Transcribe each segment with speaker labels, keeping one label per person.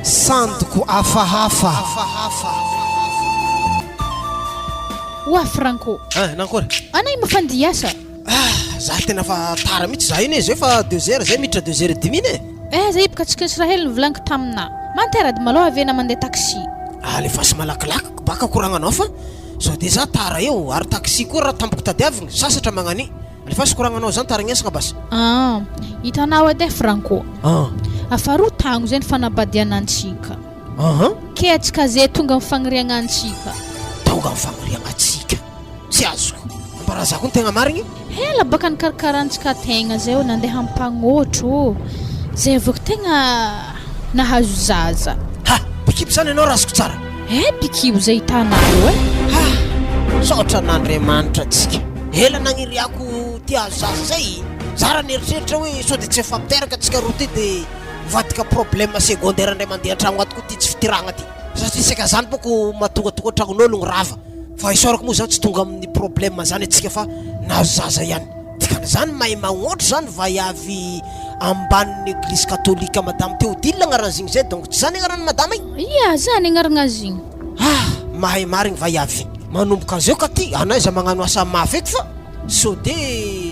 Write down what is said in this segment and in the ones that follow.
Speaker 1: Sandoko hafahafa.
Speaker 2: Oa Franco.
Speaker 1: Ah, nankory?
Speaker 2: Anay moa fandiasa.
Speaker 1: Ah, za tena fa tara mihitsy za iny e, zay fa deux heures zay miditra deux heures et demi iny e.
Speaker 2: Eh, zay boka tsy Israel nivolaniko tamina. Manterady malôha ve na mandeha taxi?
Speaker 1: Alefaso malakilaky baka koragnanao fa sao de za tara eo ary taxi koa raha tampoka tadiavigny, sasatra magnani. Alefaso koragnanao zany tarignesagna basy.
Speaker 2: Ah, hitanao edy e Franco.
Speaker 1: Ah.
Speaker 2: Afaroa tagno zay ny fanambadiana antsika.
Speaker 1: Aha.
Speaker 2: Ke atsika zay tonga amin'ny fagniriagna antsika.
Speaker 1: Tonga amin'ny fagniriagna antsika. Tsy azoko. Ambara za koa ny tegna marigny.
Speaker 2: Ela baka nikarakarantsika tegna zay ô, nandeha ampagnotro ô. Zay avao ko tegna nahazo zaza.
Speaker 1: Ha! Mpikibo zany ianao raha azoko tsara.
Speaker 2: Eh mpikibo zay hitanao eo eh.
Speaker 1: Ha! Misaotra an'Andriamanitra antsika. Ela nagniriako ty hahazo zaza zay. Za raha nieritreritra hoe sao de tsy mifampiteraka antsika roa ty de mivadika problème secondaire indray mandeha an-tragno ato koa ty tsy fitirahagna ty. Satria saika zany boko mahatonga tokantragnon'ologno rava. Fa isaorako moa zany tsy tonga amin'ny problème zany antsika fa nahazo zaza ihany. Dikan'izany mahay magnoatra zany vaiavy ambanin'ny eglise katolika madame Théodile agnaran'zigny zay donc tsy zany agnaran'i madama igny?
Speaker 2: Ia, zany agnaragna zigny.
Speaker 1: Ah! Mahay marigny vaiavy. Manomboka zeo ka ty anay za magnano asa mafy eto fa sode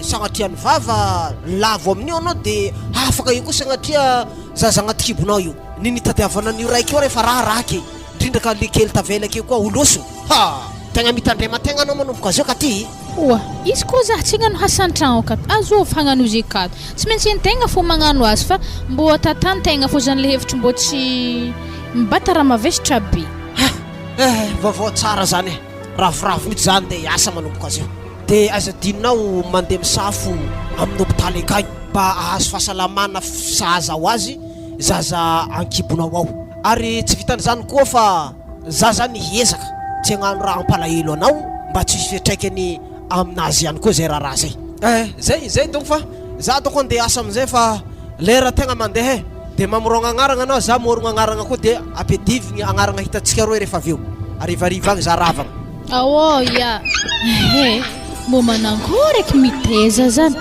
Speaker 1: sagnatria ny vava lavo amin'io anao de afaka io koa sagnatria zaza agnaty kibonao io. Ny nitadiavana an'io raiky io refa raha raky e! Indrindra ka le kely tavela akeo koa holosina. Ha! Tegna mitandrema tegna anao manomboka zeo ka ty.
Speaker 2: Oa, izy koa zah tsy hagnano asa antragno ka, azovy hagnano izy akato. Tsy maintsy antegna fô magnano azy fa mbô atatan-tegna fô zany le hevitry mbô tsy mibata raha mavesatra be.
Speaker 1: Ha! Eh, vaovao tsara zany e! Ravoravo mihitsy za ndeha hiasa manomboka zeo. De aza adinonao mandeha misafo amin'ny hopitaly akagny mba hahazo fahasalamana sahaza ho azy zaza ankibonao ao. Ary tsy vitan'izany koa fa za zany hiezaka tsy hagnano raha hampalahelo anao mba tsy hisy fiantraikany aminazy ihany koa zay raharaha zay. Eh, zay, zay donko fa za doko andeha hiasa amizay fa lera tegna mandeha e, de mamorogna agnaragna anao za môrogna agnaragna koa de ampiadivigny agnaragna hitantsika roe rehefa avy eo, harivariva agny za ravagna.
Speaker 2: Aô ia eh, mbô manankory eky miteza zany,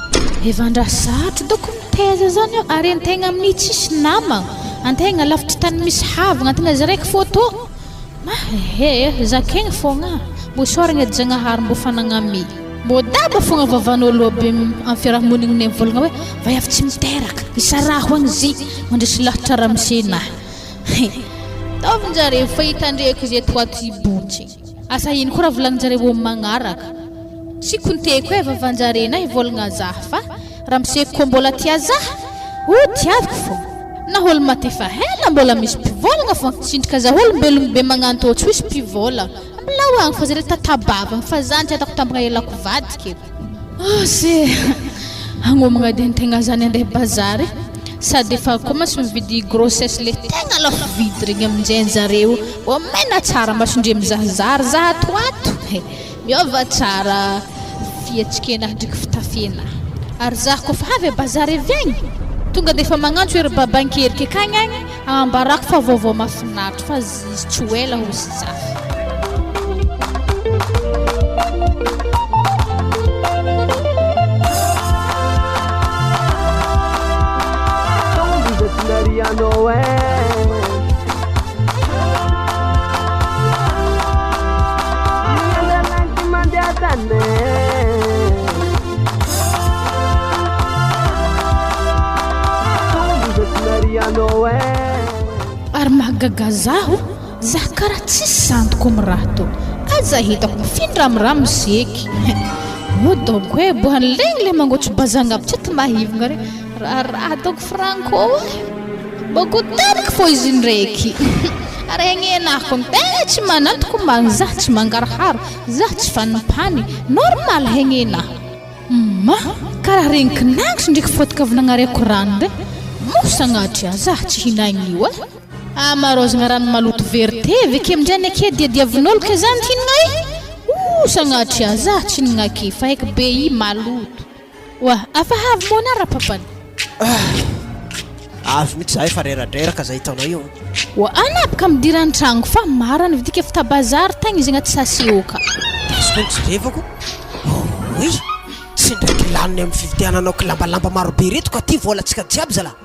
Speaker 2: efa ndra sarotro doko miteza zany eo ary antegna amin'io tsisy namagna, antegna lavitry tany misy havagna, antegna zay raiky fô tô, ma eh zakaigny fogna, mbô isaoragna edy Zagnahary mbô fa nagname. Mbô daba fogna vavan'ôlo aby am fiarahamonigny mivolagna hoe vaiavy tsy miteraka, isaraho agny zy, mandresy lahatra ramose nah. He! Taovinjareo fa hitandreko izay to ato hibontsigny. Asa ino koa raha volagninjareo am magnaraka. Tsy konteko e vavanjare na hivolagna zah fa ramose ko mbola tia zah, oh tiaviko fogna. Na olo maty efa hela mbola misy mpivolagna fogna, tsindry ka zah olombelogno be magnanto tsy hoisy mpivolagna. Ambilao agny fa zare tatabavagna fa zah tsy atako tambagna elako vadiko e. Ose! Agnomagna edy antegna zany andeha bazary sady efa koa mantsy mividy grossesse le tegna lafo vidy regny aminjay zareo vao mena tsara masondre mizahazaha ary zah ato ato he! Miova tsara fihetsikena ndreky fitafiana ary zah kofa avy a bazary avy agny tonga defa magnantso ery babankeriky akagny agny Ambarako fa vaovao mafinaritra fa izy tsy ho ela hoy Zafy. Ary mahagaga zaho, zah karaha tsisy sandoko am raha tô, aza hitako mifindra am raha miseky oh donc eh bohany legny le mangotso bazagna aby tsy aty mahivogna re raharaha donc franco eh boko tariky fô izy ndraiky ary agnenah ko tegna tsy manantoko marigny zah tsy mangarahara zah tsy fanimpany normal hegnenah. Ma, karaha regny kinagnitry ndreky fotaka avy nagnariako rano re, moa sagnatria zah tsy hinaigny io eh. Amarôzagna rano maloto very tevy ke amindray anie diadiavin'olo ke zah nihinagna eh! Ooh sagnatria zah tsy hinagna ke fa eky be i maloto. Oa, afa havy moa na rapapany?
Speaker 1: Ah! Avy mihitsy za efa reradreraka za hitanao io.
Speaker 2: Oa, anabaka midira an-tragno fa maro any vidika efa ta bazary tagny izy agnaty sase ô ka.
Speaker 1: Izy koa no jerevako. Oy! Tsy ndraiky laniny amin'ny fividiananao kilambalamba marobe ireto ka ty volantsika jiaby zalahy.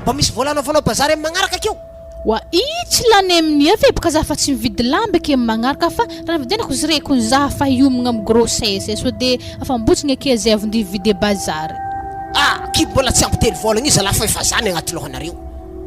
Speaker 1: Mba misy vola anaovanao bazary amin'ny magnaraka akeo.
Speaker 2: Wa i tsy lany amin'ia ve boka za fa tsy mividy lamba eky am magnaraka fa raha nividianako izy reko ny za fa hiomagna am grossesse sao de afambotsiny akia zay avy nde hividy a bazary.
Speaker 1: Ah kibo mbola tsy ampy telo volagna io zalahy fa efa zany agnaty lohanareo.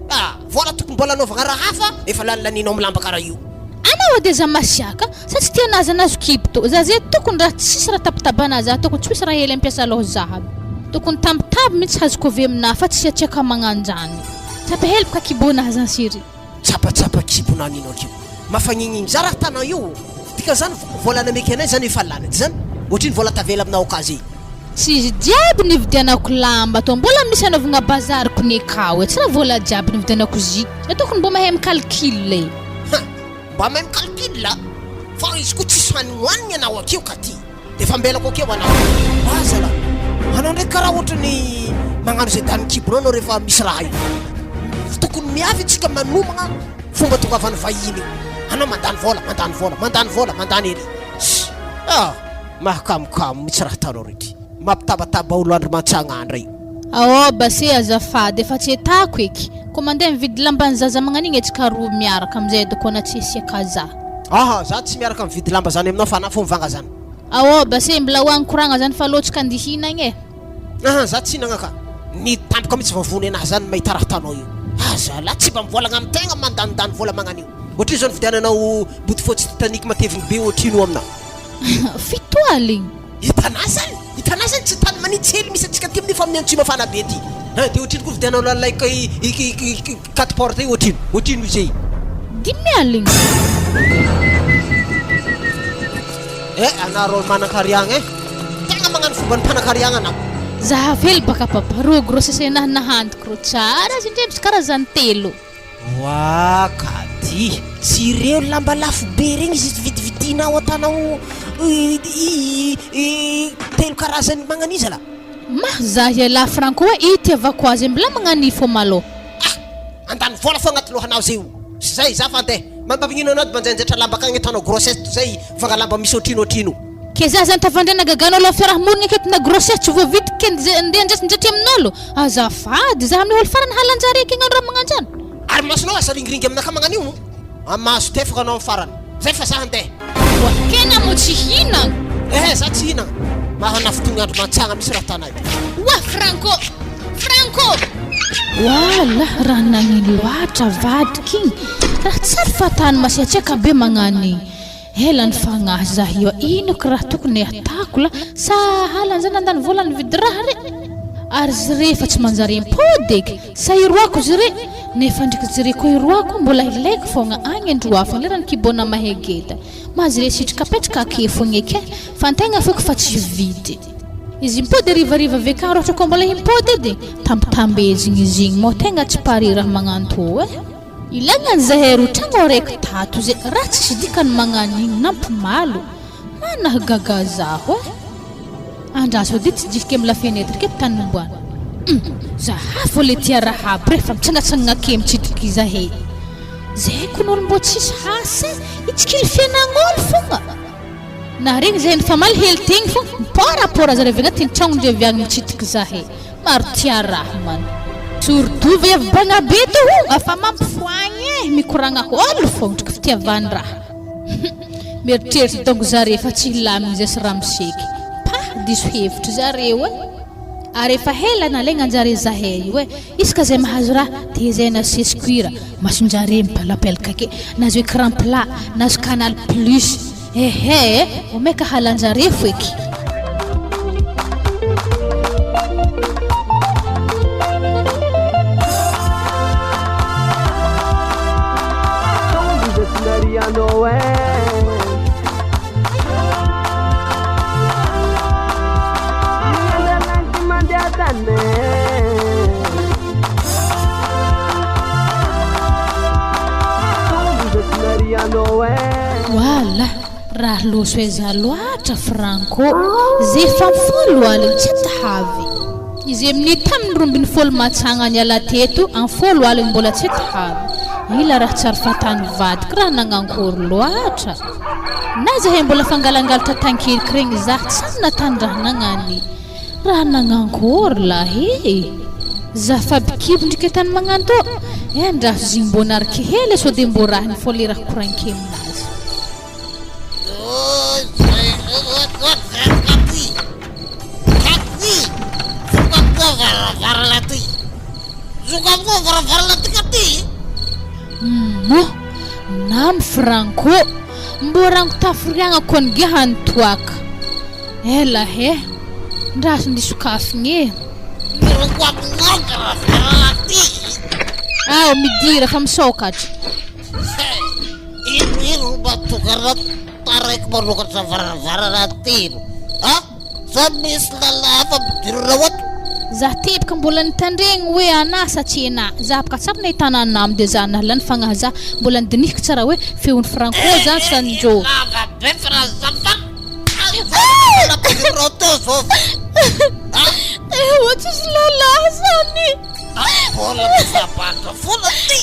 Speaker 1: Ah vola tokony mbola anaovagna raha hafa efa lanilaninao am lamba karaha io.
Speaker 2: Anao ode za masiaka sa tsy tia anazy anazo kibo to za ze tokony raha tsisy raha tabitabana za tokony tsy misy raha hely ampiasa loha za aby tokony tambitamby mintsy hazoko avy aminah fa tsy asiaka magnanjany. Tsapa hely boka kibona zany chérie.
Speaker 1: Tsapatsapa kibona nino akeo. Mafagnigny za raha tanà io. Dikan'izany vola nameky anay zany efa lany zany? Ohatrino vola tavela aminao akazy e?
Speaker 2: Tsy izy jiaby nividianako lamba tô mbola misy anaovagna bazary kone kao e, tsy raha vola jiaby nividianako zy, za tokony mbô mahay mi calcul e.
Speaker 1: Ha! Mba mahay mi calcul fa izy koa tsisy hanigny hoanigny anao akeo ka ty. Efa ambelako akeo anao. Aza lah. Anao ndraiky karaha ohatran'ny magnano izay danin'ny kibonao anao rehefa misy raha io. Tokony miavy antsika manomagna fomba tongavan'ny vahiny io. Anao mandany vola, mandany vola, mandany vola, mandany ery. Ah! Mahakamokamo mihitsy raha ataonao reky. Mampitabataba olo andro mantsagna io.
Speaker 2: Aoba se azafady efa tsy etako eky. Ko mandeha mividy lamban'ny zaza magnan'igny atsika roa miaraka amizay edy ko na tsy asiaka za.
Speaker 1: Aha, za tsy miaraka mividy lamba zany aminao fa anah fô mivanga zany.
Speaker 2: Aoba se mbola hoagny koragna zany fa alô tsika andeha hihinagna e.
Speaker 1: Aha, za tsy hihinagna ka. Ny tampoka mitsy vavony anah zany mahita raha ataonao io. Aza lah tsy mba mivolagna am tegna mandanindany vola magnan'io. Ohatrino zao nividiananao bodofotsy titanic matevigny be ohatrino aminah.
Speaker 2: Fitoaligny.
Speaker 1: Hitanà zany? Hitanà zany tsy tany manitsy hely misy antsika aty amin'io fa amin'ny antsimo mafana be aty. Hein, dia ohatrino koa vidianao lalay quatre portes io ohatrino? Ohatrino izy ey?
Speaker 2: Dimy aligny.
Speaker 1: Eh, anareo manankariagna eh! Tegna magnano fomban'ny mpanankariagna anao.
Speaker 2: Zahavo hely baka papa, rô grossesse nahy nahandiko rô tsara izy ndre misy karazany telo.
Speaker 1: Oa kady, tsy ireo lamba lafo be regny izy vidividinao atanao telo karazany magnaniza la.
Speaker 2: Mah za ialahy Franco a itiavako azy mbola magnania fô malô.
Speaker 1: Ah! Andany vola fô agnaty lohanao zay o! Sy zay za fa andeha mampagnino anao manjainjaitra lamba akagny atanao grossesse toy zay vanga lamba misy otrino otrino.
Speaker 2: Ke za zany tafandriana gaganao aloha fiarahamonigna aketo na grossesse tsy voavidy ke ndeha andrasindratry amin'olo. Azafady, za amin'ny olo farany halanjare eky hagnano raha magnanjany.
Speaker 1: Ary masonao aza ringiringy aminakahy magnan'io o! Amaso tefaka anao amin'ny farany. Zay fa za handeha.
Speaker 2: Oa kena moa tsy hihinagna?
Speaker 1: Ehe za tsy hihinagna. Mahanafintohigna andro mantsagna mihitsy raha tanay.
Speaker 2: Oa Franco! Franco! Oa lah raha nagnino loatra vadiko igny, raha tsary fahatany masiatsiaka be magnano igny. Ela ny fagnahy zah io ino ko raha tokony atako la sahala anzay nandany vola nividy raha re ary zre fa tsy manjary impody eky sa iroako zre nefa ndriky zre ko iroako mbola ilaiko fogna agny andro hafa lerany kibona mahay geda ma zre sitrika apetraka ake fogna eky fa antegna foko fa tsy hividy izy impody harivariva avy akagny raha ohatra ko mbola himpody edy tambitambezigny izy igny mô tegna tsy pare raha magnanto eh. Ilaigna ny zahay ro tragno araiky tato zay raha tsisy dikany magnano igny nampimalo manahagaga zaho eh! Andraso edy tsy jirika am la fenetre ke tany nomboana hum zahavo le tia rahabo refa mitsangatsangana ake mitsidiky zahay zay kony olo mbo tsisy hasy eh! Hitsikilo fiainagn'olo fogna na regny zahay nifamaly hely tegny fô miporapora zareo avy agnatin'ny tragno ndreo avy agny mitsidiky zahay. Maro tia raha man. Surtout vehivavy banga be to ho afa mampifoagny eh mikoragna olo fogna ndriky fitiavan raha. Mieritreritra donc zare fa tsy hilamigny zay sy ramose eky. Pah diso hevitry zareo eh. Ary efa hela nalaigna anjare zahay io eh. Isaka zay mahazo raha de zay nasesiko hira masonjare mipelapelaka ake nazo ecran plat nazo canal plus. Ehe, vao maika halanjarefo eky. Wala, raha loso aiza loatra Franco, ze efa folo aligny tsy tahavy. Izy amin'ny tamin'ny 12 matsagna niala teto amin'ny folo aligny mbola tsy tahavy. Ila raha tsary fatany vadiko raha nagnankory loatra. Na zahay mbola fangalangalatra tankeriky regny zah tsy natandraha nagnany. Raha nagnankory lahy e! Za fa bikibo ndrika tany magnanto. Eh andraso zigny mbô nariky hely sao de mbô rahiny fô le raha koragniko aminazy. Humm Namy Franco, mbô rango tafiriagna ko ange hany toaka. Ela he, ndraso ny sokafigny e. Ao midira fa misokatra.
Speaker 3: Ino ino mahatonga anao taraiky manokatra varavarana aty ino? A? Sa misy lalà hafa ampidirinao ato?
Speaker 2: Za teboka mbola nitandregny hoe anah sa tsy enah, za boka tsary nahitana anah de za nahalany fagnahy za mbola nidinihiko tsara hoe feon'i Franco zany sa ny Joe.
Speaker 3: Lava be fa za fa mbola ampidirinao teo zao ve? A?
Speaker 2: Ewa tsisy lalà zany.
Speaker 3: Mbola misabatra foana ty.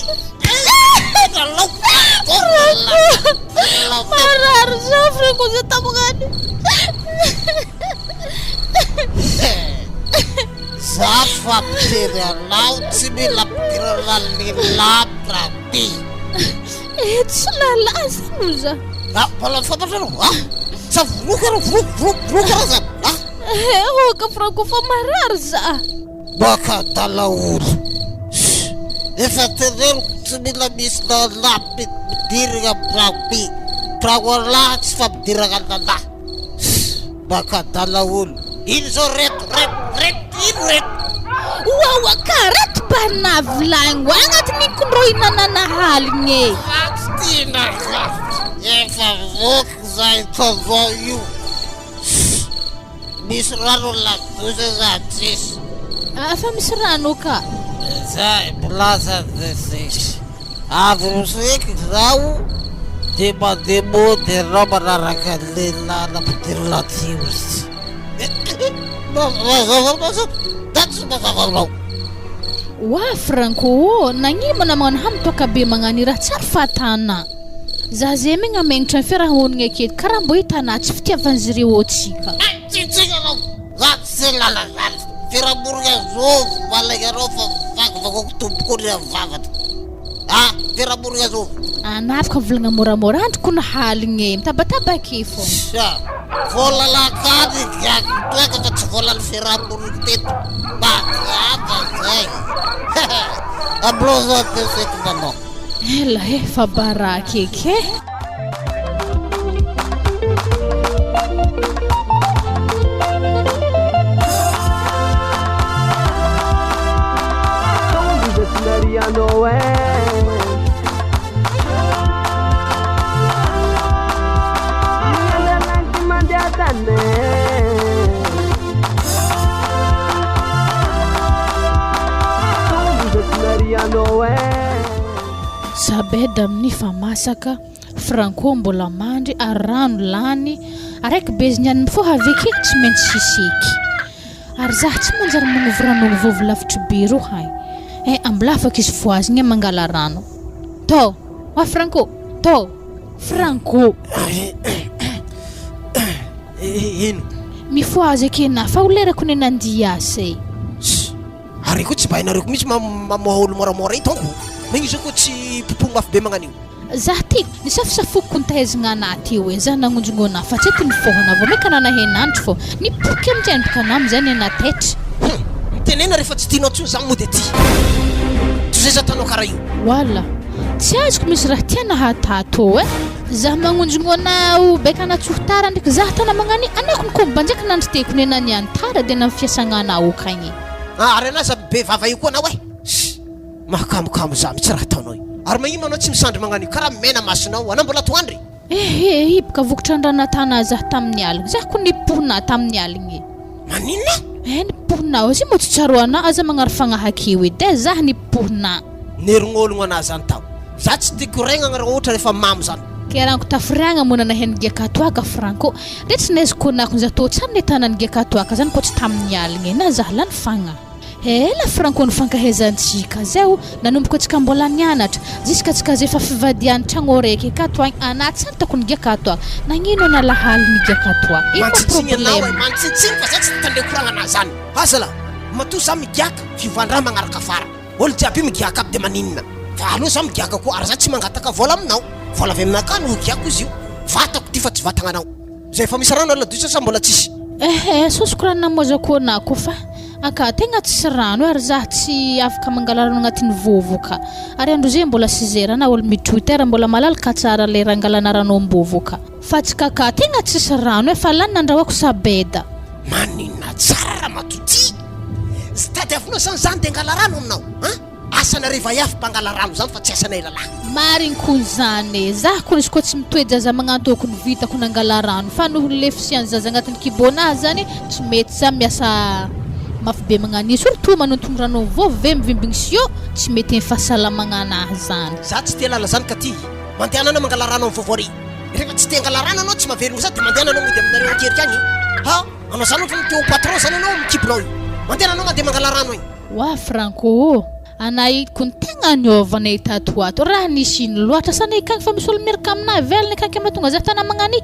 Speaker 2: Marary za Franco za tamin'any.
Speaker 3: Za fa mpitery anao tsy mila ampidirana lehilahy ty.
Speaker 2: Eh, tsy lalahy zany o za.
Speaker 3: Ah, mbola mifantatra anao ah? Sa vonoiko anao, vonoiko, vonoiko, vonoiko anao zany ah?
Speaker 2: Eh, oka Franco fa marary za.
Speaker 3: Maka adala olo. Efa teneniko tsy mila misy lalahy ampidirina am tragno ty. Tragno an'lah tsy fampidirana lalahy. Maka adala olo. Ino zao reto reto reto ino reto.
Speaker 2: Wawa ka reto mba navilagno agnatin'ny kondro hinanana haligny e.
Speaker 3: Ratsy ty naka. Efa voky zay tazao io. Misy rano ny ladosa sa tsisy?
Speaker 2: Ah, fa misy rano ka.
Speaker 3: Zay milaza de tsisy. Avy miseky zaho de mandeha mody ianao manaraka lehilahy nampidirina aty ozy. Mazava aminao zany? Da tsy mazava aminao.
Speaker 2: Oa Franco ô, nagnino magnano hamy toaka be magnano i raha tsary fahatana? Za zay megna megnatra ny fiarahamonigna aketo karaha mbô hitanà tsy fitiavan'zireo antsika.
Speaker 3: Tsitsika anao, za tsy lala zany. Fiarahamonigna zovy malaigna anao fa vakivakiako tompoko ny vavany. Ah, fiarahamonigna zovy.
Speaker 2: Anà afaka mivolagna moramora andro kony haligny e, mitabataba ake fô.
Speaker 3: Sia, vola lakany giaky toaka fa tsy volan'ny fiarahamonigna teto. Mazava zay. Ambilao za de feky manao.
Speaker 2: Ela eh, fa baraka eky eh. Zabed amin'ny fa masaka, Franco mbola mandry ary rano lany, araiky bezy niany mifoha avy akeky tsy maintsy hisy eky. Ary zah tsy manjary manovy rano vovo lavitry be ro hay. Eh ambola afaka izy fohazigny mangala rano. Tô! Wa Franco! Tô! Franco!
Speaker 1: Ino?
Speaker 2: Mifohaza eky enah fa ho lerako ny nandia asa e.
Speaker 1: Ss! Ary koa tsy mba hainareo ko mihitsy mamoha olo moramora io donc magnino zao koa tsy popoho mafy be magnan'io.
Speaker 2: Zah ty, nisafosafoko nitaizigna anah teo e, zah nagnonjogno anah fa tsy ety nifohana vao maika nanahenandro fô nipoky amizay nibika anah amizay ny anah taitra.
Speaker 1: Hum! Mitenena rehefa tsy tianao tsony za mody aty. Toy zay za ataonao karaha io.
Speaker 2: Wala! Tsy azoko misy raha tiana hatà tô eh! Zah magnonjogno anah beka anatsoho tara ndraiky zah tana magnani anako ny komba ndraiky nandry teko nena niany tara de namy fiasagna anah okagny.
Speaker 1: Ah ary anah za be vava io koa anao eh! Ss! Mahakamokamo za mitsy raha ataonao io. Ary magnino anao tsy misandry magnano io karaha mena masonao anao mbola atoandro e!
Speaker 2: Ehe hiboka vokatra ny raha natana zah tamin'ny aligny zah ko nipohina tamin'ny aligny e.
Speaker 1: Maninona?
Speaker 2: Eh nipohina ozy moa tsy tsaroana aza magnary fagnahy akeo edy eh zah nipohina.
Speaker 1: Nerignologno anah zany tao. Za tsy tia koragnagna raha ohatra rehefa mamo zany.
Speaker 2: Ke rango tafiriagna moa nanahy an'i Giaka toaka Franco. Ndre tsy naiziko nako zato tsara ny tanan'i Giaka toaka zany ko tsy tamin'ny aligny e na zah lany fagnahy. Ela Franco nifankahaizantsika zay o, nanomboka antsika mbola nianatra, jusqu'à tsika zay efa fivadian tragno raiky akato agny, anah tsara tako nigiaka ato agny, nagnino anah lahaly nigiaka ato agny, ino ma
Speaker 1: Mantsintsigny anao e,
Speaker 2: problème.
Speaker 1: mantsintsigny fa za tsy tandre koragna anah zany. Aza lah, matoa za migiaka, fiovan-draha magnaraka afara. Olo jiaby io migiaka aby de maninona? Fa aleo za migiaka koa ary za tsy mangataka vola aminao. Vola avy aminakahy no higiako izy io. Vatako ty fa tsy vatagnanao. Zay efa misy rano ladosa sa mbola tsisy?
Speaker 2: Ehe, sosoko rano namoazako anah koa fa aka tegna tsisy rano ary zah tsy afaka mangala rano agnatin'ny vovoka. Ary andro zay mbola sy zera na olo mitroy terre mbola malalaka tsara lera angalana rano am-bovoka. Fa tsy kaka tegna tsisy rano e fa lany nandrahoako sabeda.
Speaker 1: Maninona tsara ramatoa ty? Tsy tadiavinao zany zany de angala rano aminao an? Asanareo vaiavy mpangala rano zany fa tsy asanay lalahy.
Speaker 2: Marigny kony zany e! Zah kony izy koa tsy mitoe-jaza magnantôko ny vitako nangala rano fa noho ny le fisian'ny zaza agnatin'ny kibonah zany tsy mety zah miasa mafy be magnan'io surtout manontogno rano vovo ve mivimbigny siô tsy mety amin'ny fahasalamagnanah zany.
Speaker 1: Zah tsy tia lala zany ka ty! Mandehanana mangala rano amin'ny vovo ary! Rehefa tsy te hangala rano anao tsy mahavelogno za de mandehana anao mody aminareo ankerika agny e! Ha! Anao zany otrany te ho patron zany anao amin'ny kibonao io! Mandehana anao mandeha mangala rano agny!
Speaker 2: Wa Franco ô! Anay kony tegna niovanay tato ho ato, raha nisy ino loatra sa nay akagny fa misy olo miaraka aminah ivelany akagny ke mahatonga zah tanamagna ani.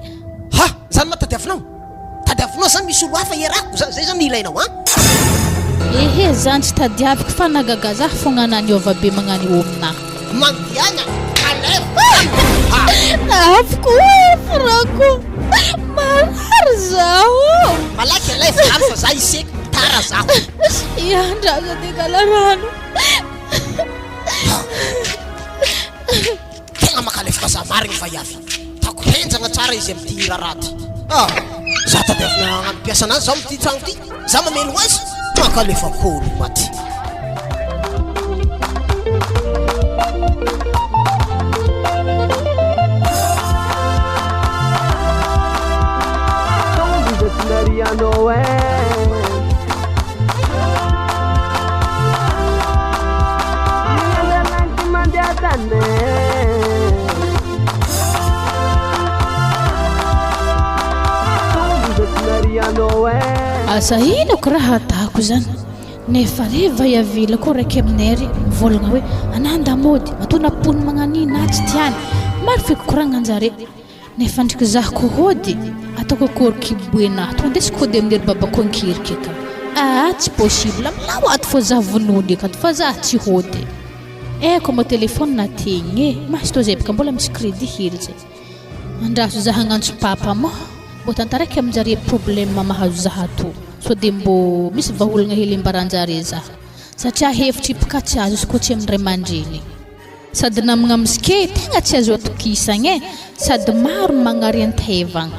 Speaker 1: Ha! Zany ma tadiavinao? Tadiavinao zany misy olo hafa iarahako zany zay zany no ilainao an?
Speaker 2: Ehe zany tsy tadiaviko fa nagaga zah fogna anah niova be magnano io aminah.
Speaker 1: Mandiana alaivo ah.
Speaker 2: Avy koa Franco marary zaho.
Speaker 1: Malaky alaivo rano fa za hiseky tara zaho.
Speaker 2: Iandraza de gala rano.
Speaker 1: Tegna makalefaka za marigny vaiavy. Tako henjagna tsara izy amity raharaha ty. Ah! Za tadiavina hagnano mpiasa anazy zaho amity tragno ty. Za mamely ho azy. Makalefaka olo maty.
Speaker 2: Asa ino ko raha atako zany nefa re vaiavila koa raiky aminay ry mivolagna hoe anah ndamody matoa nampony magnani na tsy tiany maro fikokoragnanjare nefa ndriky zah ko hody ataoko akory kiboenah to andesiko hody amin'ery babako ankeriky eka aa tsy possible milao ato fô zah vonony akato fa zah tsy hody. Eh ko mba telephone na tegna e, maso tô zay baka mbola misy crédit hely zay. Andraso za hagnantso papa moa, mbô tantaraiko aminjare problème mahazo za ato, sao de mbô misy vahaolagna hely ambaranjare za, satria hevitry bka tsy azo izy koa tsy amin'ny ray aman-dreny. Sady namagna amizike tegna tsy azo atokisagna e, sady maro ny magnary antevagna.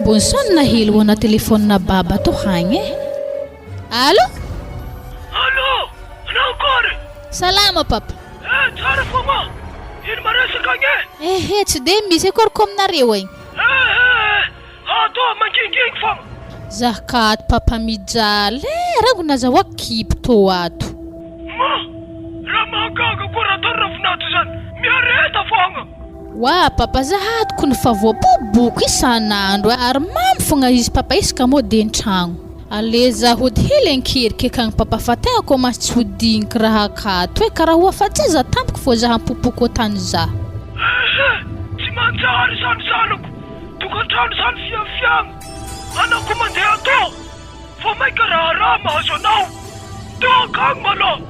Speaker 2: Mbô nisônina hely ho ana telephone baba tô hagny e. Allo!
Speaker 4: Allo! Anao akory?
Speaker 2: Salama papa.
Speaker 4: Eh, tsara fogna! Ino maresaka agny e?
Speaker 2: Ehe, tsy de misy akory ko aminareo agny.
Speaker 4: Ehe, ato mangingigny fogna.
Speaker 2: Zah ka ato papa mijaly eh, rango nazahoako kibo tô ato.
Speaker 4: Ma! Raha mahagaga koa raha ataony ravinahitra zany, miareta fogna.
Speaker 2: Wa papa zah ato kony fa voaboboko isan'andro ary mamo fogna izy papa isaka mody an-tragno. Allez za hody hely ankeriky akagny papa fa tegna commence tsy ho digniky raha akato e karaha ho afa-jaza tampoky fô zah ampopoko tany zah.
Speaker 4: Ehe, tsy manjary zany zanako, tokantrano zany fiafiagna, anao ko mandeha atô, vao maika raharaha mahazo anao, tô akagny malôha,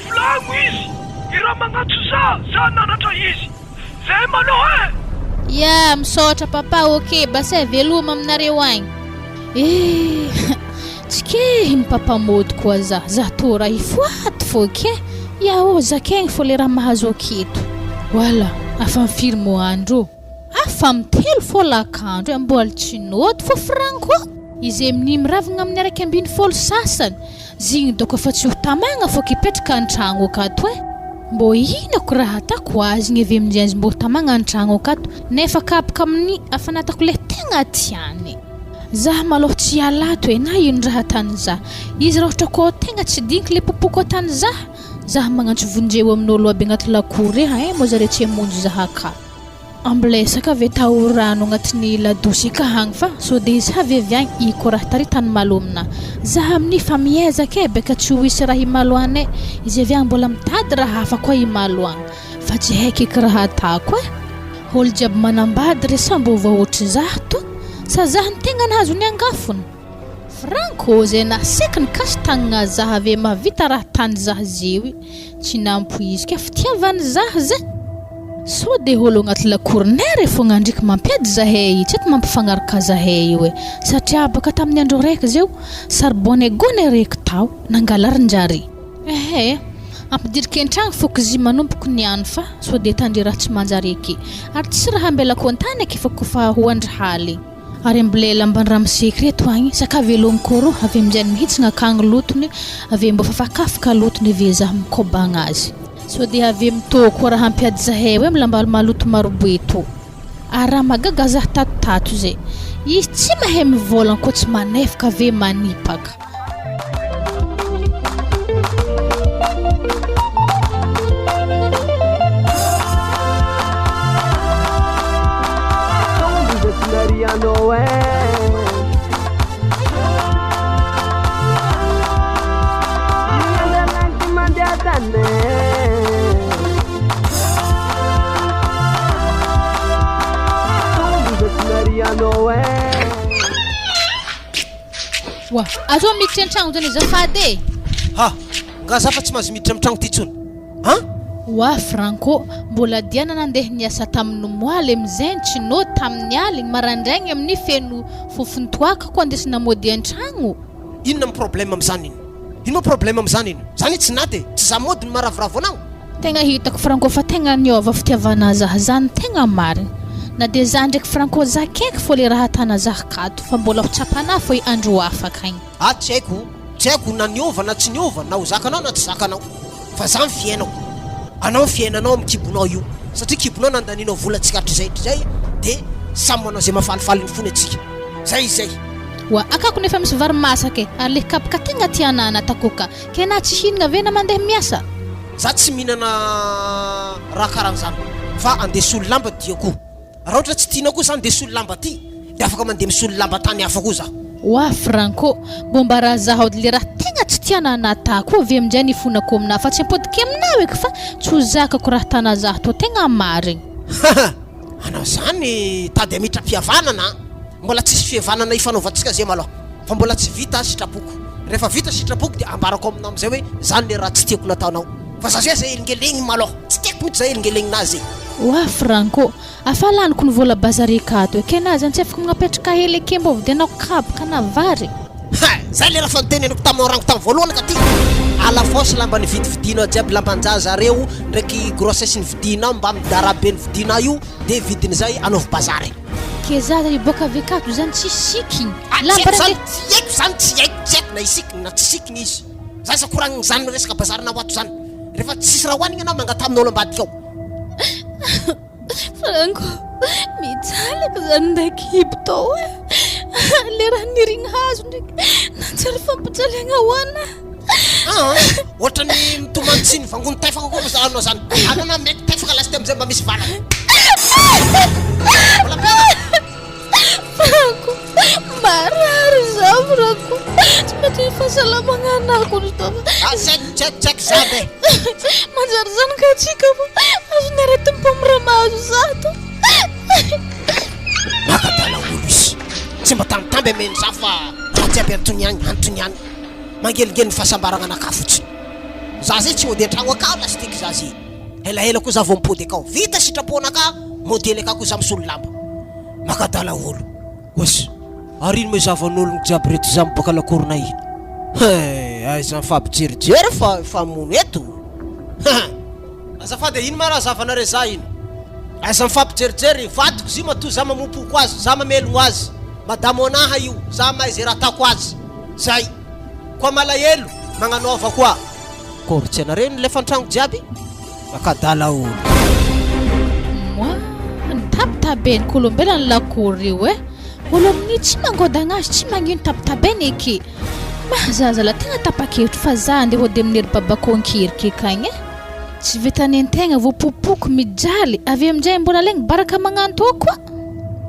Speaker 4: volagno izy, i raha magnantso za, za nanatra izy. Zay malôha e!
Speaker 2: Ya, misaotra papa ok, bassin veloma aminareo agny. Eh, tsy kehiny papa mody koa za, za tô raha hifoaty fô ke, ya ô zakaigny fô le raha mahazo aketo. Wala, afa firy moa andro? Afa am telo fô lakandro e, mbola tsy nody fô franco. Izy amin'iny miravagna amin'ny 11 sasany, Zigny doko fa tsy ho tamagna fô kipetraka antragno akato eh! Mbô ino ko raha atako azy igny avy aminjay izy mbô tamagna antragno akato nefa kapoka amin'ny afanatako le tegna tiany. Zah malôha tsy hiala ato eh na ino raha atany zah. Izy raha ohatra kô tegna tsy digniky le popoko atany zah, zah magnantso vonjeo amin'ôlo aby agnaty lakoro eh hay mô zare tsy hamonjy zah aka. Ambilesaka ve tao rano agnatin'ny ladosy ka hagny fa so de izy avy avy agny i ko raha tary tany malo amina za aminy fa miezaka e beka tsy ho hisy raha himalo agny e izy avy agny mbola mitady raha hafa koa himalo agny fa tsy haiko eky raha atako e olo jiaby manambady re sa mbô voa ohatry zah to sa zah ny tegna nahazo ny angafony. Franco zay naseky nikasy tagnagna zah ave mahavita raha tany zah zeo tsy nampoiziko e fitiavany zah zay sao de olo agnaty lakoronay re fogna ndriky mampiady zahay io tsy eto mampifagnaraka zahay io e satria baka tamin'ny andro raiky zeo charbon gony araiky tao nangalarin-jare ehe ampidiriko an-tragno fô k'zy manomboko niany fa sao de tandre raha tsy manjary ake ary tsisy raha ambelako an-tany ake fa kofa ho andry haligny. Ary amboleha lamban-dramose ireto agny, saka velogno kôrô, avy aminjay mihitsy gn'akagny lotony, avy eo mbô fafakafaka lotony avy eo zah mikôbagna azy. Sao dia avy eo mitô koa raha hampiady zahay eo am lamba maloto marobe tô. Ary raha mahagaga zah tato tato zay, izy tsy mahay mivôlagna koa tsy manefaka ave manipaka. Oa, azo miditra an-tragno zany azafady e!
Speaker 1: Ha! Nga za fa tsy mahazo miditra amin'ny tragno ty tsony an!
Speaker 2: Oa Franco, mbola Diana nandeha niasa tamin'ny moaly amizay tsy nody tamin'ny aligny, marandraigny amin'ny feno fofon-toaka koa andesina mody an-tragno.
Speaker 1: Inona ny problème amizany iny? Ino moa problème amizany iny? Zany tsy naty e! Tsy za mody no maharavoravo anao?
Speaker 2: Tegna hitako Franco fa tegna niova fitiavana zah zany tegna marigny na de zah ndraiky Franco zakaiky fô le raha tana zah kato fa mbola ho tsapana fô i andro afaka igny.
Speaker 1: Ah tsy haiko, tsy haiko na niova na tsy niova, na ho zakanao na tsy zakanao, fa za ny fiainako, anao ny fiainanao amin'ny kibonao io, satria kibonao nandanianao vola tsika hatrizay hatrizay de samy manao zay mahafalifaly ny fony atsika, zay izay.
Speaker 2: Oa, akako nefa misy vary masaka e, ary le kapoka tegna tianà natako ka, ke na tsy hihinagna ve na mandeha miasa?
Speaker 1: Za tsy mihinana raha karan'izany fa andeha hisolo lamba dia koa. Raha ohatra tsy tianao koa za andeha hisolo lamba aty dia afaka mandeha misolo lamba tany hafa koa za.
Speaker 2: Oa Franco, mbô mba raha zaho le raha tegna tsy tiana anah koa avy aminjay nifonako aminah fa tsy ampodiko aminao eky fa tsy ho zakako raha tana zah tô tegna marigny.
Speaker 1: Haha! Anao zany tady hamitram-pihavanana an! Mbola tsisy fihavanana ifanaovantsika zay malôha fa mbola tsy vita sitrapoko. Rehefa vita sitrapoko dia ambarako aminao amizay hoe zany le raha tsy tiako nataonao. Fa za zay aza elingelegny malôha, tsy tiako mihitsy za elingelegnina azy e!
Speaker 2: Oa Franco, afa laniko ny vola bazarika ato e, kena zany tsy afaka magnapetraka hely eke mbô vidianako kapoka na vary.
Speaker 1: Ha! Zay le raha fa niteneniko taminao rango tamin'ny voalohany ka ty! Alafaosy lamba nividividinao jiaby lamban-jaza reo ndraiky grossesse nividinao mbamy darabe nividinao io de vidin'izay anaovy bazary.
Speaker 2: Ke zaza hiboaka avy akato zany tsy sikigny.
Speaker 1: Ah, tsy haiko zany, tsy haiko zany, tsy haiko, tsy haiko na hisikigny na tsy sikigny izy. Za aza koragniny zany resaka bazarinao ato zany. Rehefa tsisy raha hohanigny anao mangataha amin'olo ambadika ao.
Speaker 2: Franco, mijaly ako zany ndraiky hibo tao e. Le raha nirigny hazo ndraiky nanjary fampijaliagna ho anah.
Speaker 1: Ah, ohatran'ny mitomany tsy nivangony taifaka koa fa anao zany. Anao na mety taifaka lasteo amizay mba misy valany. Mbola mpianatra.
Speaker 2: Franco, marary za Franco. Tsy mety ny fahasalamagna anako ry tao.
Speaker 1: Ah, tsy haiko, tsy haiko, tsy haiko zany e.
Speaker 2: Manjary zanaka antsika fa azon'ny aretim-pomra mahazo za to.
Speaker 1: Makadala olo izy. Tsy mba tambitamby ameno za fa raha jiaby antony ihany, antony ihany. Mangeligely ny fahasambaragna anakahy fotsiny. Za zay tsy mody antragno akao lastique za zay. Elaela koa za vao mipody akao. Vita sitraponakahy, modely akao koa za misolo lamba. Makadala olo. Oss. Ary ino ma izahavan'ologno jiaby reto za mibaka lakoronay ino? He, aiza mifampijerijery fa mifamono eto? Ha! Azafady e, ino ma raha zavanareo za ino? Aiza mifampijerijery, vadiko zy matoa za mamompoko azy, za mamelogno azy. Madamo anaha io, za mahay ze raha atako azy. Zay. Koa malahelo, magnanaova koa. Kôry tsy anareo nilefa antragno jiaby? Makadala olo.
Speaker 2: Moi, nitabitabeny kolombela ny lakoro io eh. Olo amin'io tsy mangodagna azy, tsy magnino tabitabeny eky. Mah za zala tegna tapa-kevitry fa za andeha hody amin'ery babako ankiriky akagny eh. Tsy vitan'ny antegna voapopoky mijaly, avy aminjay mbola alaigny baraka magnanto koa.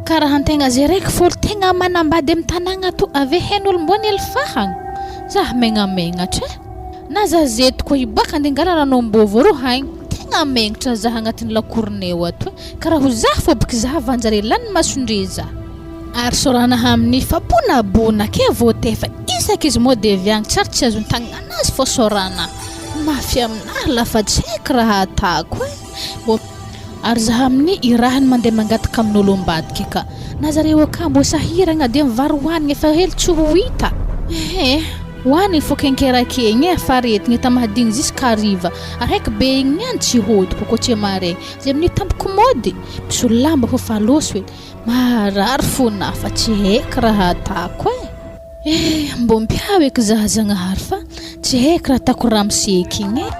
Speaker 2: Karaha antegna ze raiky fô tegna manambady am tanagna ato ave hain'olo mbô ny alifahagna. Zah megnamegnatra eh. Na zah zeto koa hiboaka andeha hangala ranom-bôvô rô haigny. Tegna megnatra zah agnatin'ny lakoroneo ato eh. Karaha ho zah fô boky zah vanjare lany masondre zah. Ary sorana aminy fa bonabona ke voatefa isaky izy mody avy agny tsary tsy azony tagnana azy fô sorana mafy aminahy la fa tsy haiko raha atako e mbô ary za aminy irahiny mandeha mangataka amin'olo ambadiky ka na zareo akà mbô sahiragna de mivary hoanigny efa hely tsy ho hita ehe hoanigny fô kenkerakegny e fa aretigny ta mahadigny jusqu'à hariva araiky be igny niany tsy hodiko kô tsy maregny zay amin'ny tampoko mody misolo lamba fô fa lôso edy Marary fona fa tsy haiko raha atako e. Eh, mbô mpiao eky za Zagnahary fa tsy haiko raha atako ramose eky igny e.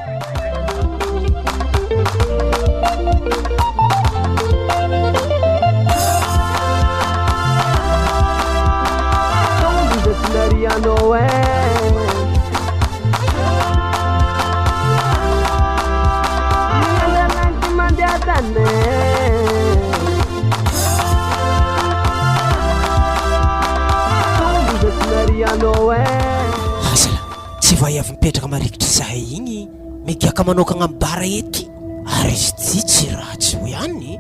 Speaker 1: Azala, tsy vay avy mipetraka marikitra zahay igny migiaka manokagna am bar ety ary izy ty tsy ratsy ho ihany.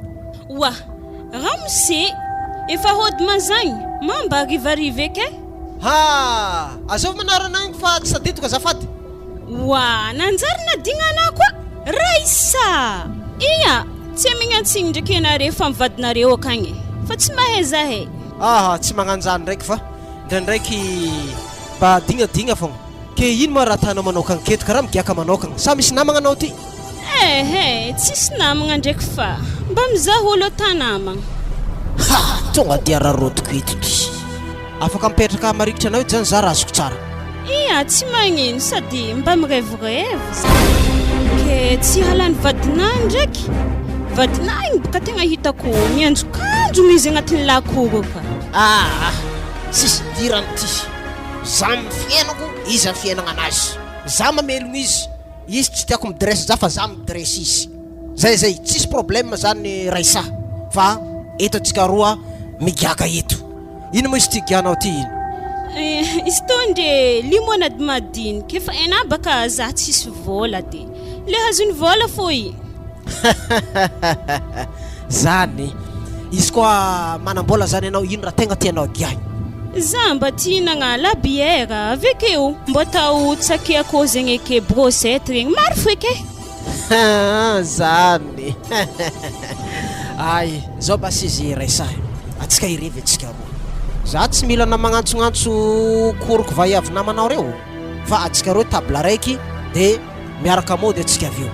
Speaker 5: Oa, ramose, efa hody mazagny, ma mba harivariva eky e!
Speaker 1: Ha! Azovy manarana igny fa tsy tadidiko azafady.
Speaker 5: Oa, nanjary nadigna anah koa Raissa! Ia, tsy amignantsiny ndraiky ianareo fa mivadinareo akagny e, fa tsy mahay zahay.
Speaker 1: Aha, tsy magnanjany ndraiky fa ndraindraiky mba dignadigna fogna. Ke ino ma raha ataonao manokagna aketo karaha migiaka manokagna? Sa misy namagna anao aty?
Speaker 5: Ehe, tsisy namagna ndraiky fa mba mizaha olo an-tanamagna.
Speaker 1: Ha! Tonga dia araraotiko eto ty. Afaka mipetraka marikitra anao eto zany za raha azoko tsara.
Speaker 5: Ia, tsy magnino sady mba mirevirevy za. Ke tsy halan'ny vadinà ndraiky? Vadinà igny boka tegna hitako mianjokanjogno izy agnatin'ny lakoro ka.
Speaker 1: Aa! Tsisy idirany ty. Za amin'ny fiainako, izy amin'ny fiainagnanazy. Za mamelogno izy. Izy tsy tiako mi-dress za fa za mi-dress izy. Zay zay, tsisy problème zany Raissa fa eto antsika roa migiaka eto. Ino moa izy ty gianao ty ino?
Speaker 5: Eh, izy tô ndre limonade madinika efa hainà baka za tsisy vôla de le azony vôla fô i.
Speaker 1: Zany. Izy koa manam-bola zany ianao ino raha tegna tianao giahina?
Speaker 5: Za mba tia hihinagna la bière avekeo mbô atao tsake akôho zegny eke brochette regny maro fo eke.
Speaker 1: Haa zany Ay zao basy izy Raissa e, atsika hirevy atsika roa. Za tsy mila na magnantsognantso koroko vaiavy namanao reo fa atsika roa table raiky de miaraka mody atsika avy eo.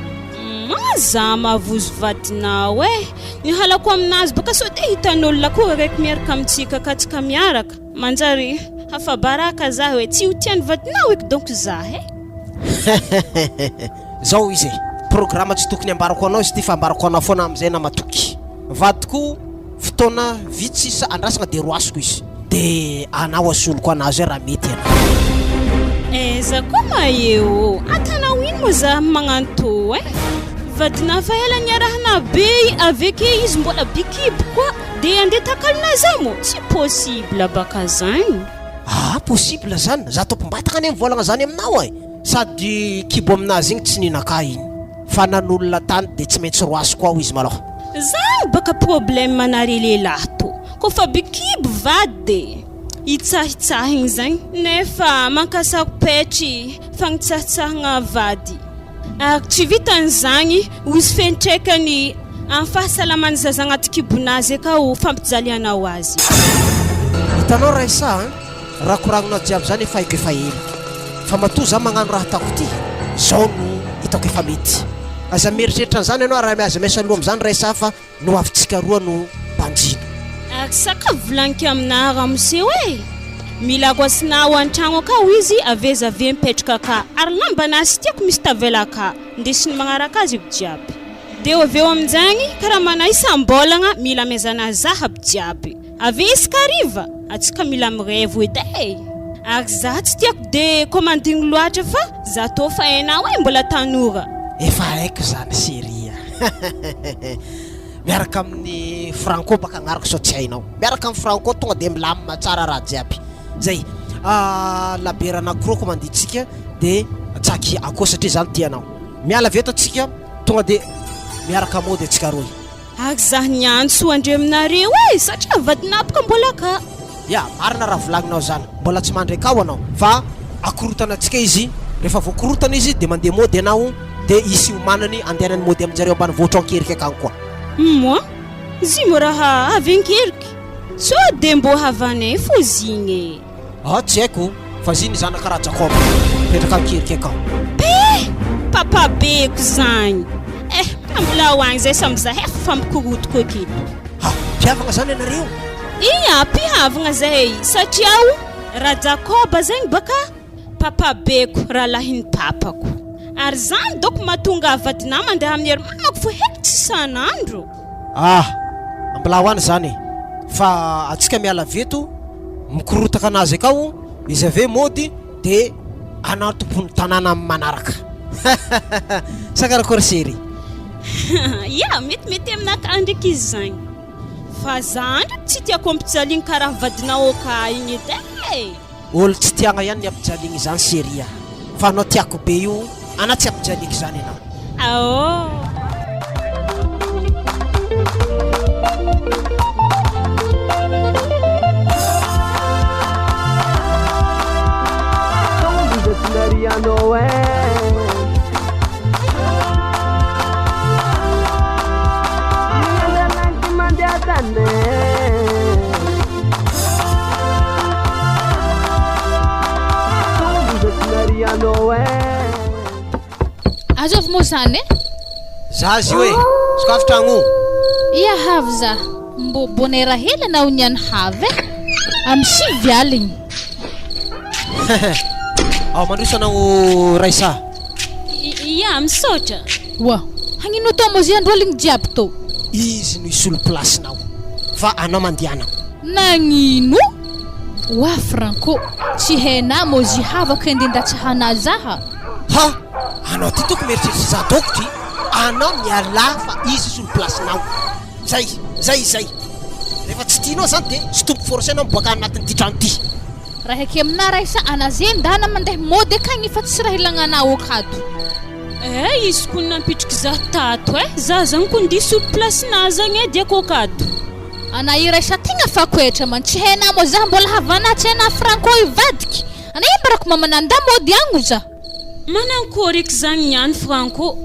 Speaker 5: Aza mavozo vadinao e! Ny halako aminazy baka sao de hitan'olona koa araiky miaraka amintsika ka tsika miaraka, manjary afabaraka za hoe tsy ho tian'ny vadinao eky donc za e!
Speaker 1: Zao izy e, programa tsy tokony ambarako anao izy ity fa ambarako anao foana amin'izay na matoky. Vadiko fotoana vitsy sisa andrasana dia roasiko izy. Dia anao asoloko anazy hoe raha mety ianao.
Speaker 5: Aiza koa ma eo, atanao ino moa za magnano tô eh? Vadinà fa ela niarahana be avec izy mbola be kibo koa de andeha takalona za moa? Tsy possible baka zagny.
Speaker 1: Aa possible zany, za tompom-batagna anie mivolagna zany aminao e! Sady kibo aminazy igny tsy ninakah igny fa nanolona tany de tsy maintsy roasiko ao izy malôha.
Speaker 5: Zany baka problème anare lehilahy to, kofa be kibo vady de hitsahitsahigny zagny nefa mankasaro-petry fagnitsahitsahagna vady ary tsy vitan'izagny hozy fentraikany am fahasalaman'ny zaza agnaty kibonazy akao fampijalianao azy.
Speaker 1: Hitanao Raissa an! Raha koragninao jiaby zany efa haiko efa ela. Fa matoa za magnano raha ataoko ty, zao no hitako efa mety. Aza mieritreritra an'izany ianao ary aza miasa loha amin'izany Raissa fa ny hoavintsika roa no banjino.
Speaker 5: Ary sakafo volagniko aminà ramose hoe mila roasinà ao antragno akao izy aveza ave mipetraka aka ary lambanà sy tiako misy tavela aka ndesiny magnaraka azy aby jiaby de aveo aminjagny karamanà isam-bolagna mila amezanà zah aby jiaby Avy isaka hariva, atsika mila mirevy edy e! Ary za tsy tiako de commanding loatra fa za tô fa hainao e mbola tanora.
Speaker 1: Efa haiko zany chérie a! Miaraka amin'ny Franco baka agnarako sao tsy hainao. Miaraka amin'ny Franco tonga de milamina tsara raha jiaby. Zay. Labiera anakiroa commandintsika de tsaky akoho satria za no tia anao. Miala avy eto atsika tonga de miaraka mody atsika roy.
Speaker 5: Ary zah niantso andre aminareo e satria vadin'apoka mbola ka.
Speaker 1: Ya, marina raha volagninao zany, mbola tsy mandry akao anao fa akorotana antsika izy, rehefa voakorotana izy de mandeha mody anao de hisy hiomanany andehanany mody aminjareo ambanivohitra ao Ankeriky akagny koa.
Speaker 5: Moi, zy mô raha avy Ankeriky, sao de mbô havanay fô zigny e.
Speaker 1: Ah tsy haiko fa zy ny zanaka Rajakoba mipetraka ankeriky akao.
Speaker 5: Pe! Papa beko zagny! Eh, mbola ho agny zay samy zahay fa fampikorotoko aketo.
Speaker 1: Ha! Mpihavagna zany ianareo?
Speaker 5: Ia, mpihavagna zahay satria o Rajakoba zegny baka papa beko rahalahin'ny papako. Ary zany doko mahatonga vadinah mandeha amin'ny ery mamako fo heky tsy isan'andro.
Speaker 1: Ah! Mbola ho any zany e! Fa antsika miala avy eto mikorotaka anazy akao izy avy eo mody de anao tompon'ny tanàna amin'ny manaraka. Sa karakory chérie?
Speaker 5: Ya, metimety aminakahy ndraiky izy zagny. Fa za ndraiky tsy tiako ampijaliagna karaha vadinao aka igny edy e!
Speaker 1: Olo tsy tiagna ihany ny ampijaliagna izany chérie a! Fa anao tiako be io, anah tsy ampijaliako izany ianao.
Speaker 5: Aoo.
Speaker 2: Azovy moa zany e?
Speaker 1: Za izy io e! Sokafy tragno o!
Speaker 2: Ia havy za? Mbô bonera hely anao niany havy e! Amy sivy aligny.
Speaker 1: Ao mandroso anao Raissa.
Speaker 5: Ia, misaotra.
Speaker 2: Oa, hagnino atao moa zay andro aligny jiaby tô?
Speaker 1: Izy no hisolo place-nao fa anao mandehana.
Speaker 2: Nagnino? Oa Franco, tsy hainà moa zy havako ende ndatsahanà zaha?
Speaker 1: Ha! Anao ty toko mieritreritra za doko ty, anao mialà fa izy hisolo place-nao. Zay, zay izay. Rehefa tsy tianao zany de tsy tompo forcer anao miboaka anatin'ity trano ty.
Speaker 2: Raha eke aminà raisa ana ze ndana mandeha mody akagny fa tsy raha ilagna anà okato.
Speaker 5: Eh izy ko nampitriky za tato eh, za zany ko ndiso place na zagny eh diako akato.
Speaker 2: Ana i raisa tegna fakoetra man tsy hainà moa za mbola havanà tsy hainà franco hivadiky ana i mbarako mamana nda mody agno za.
Speaker 5: Manankory eky zagny niany Franco.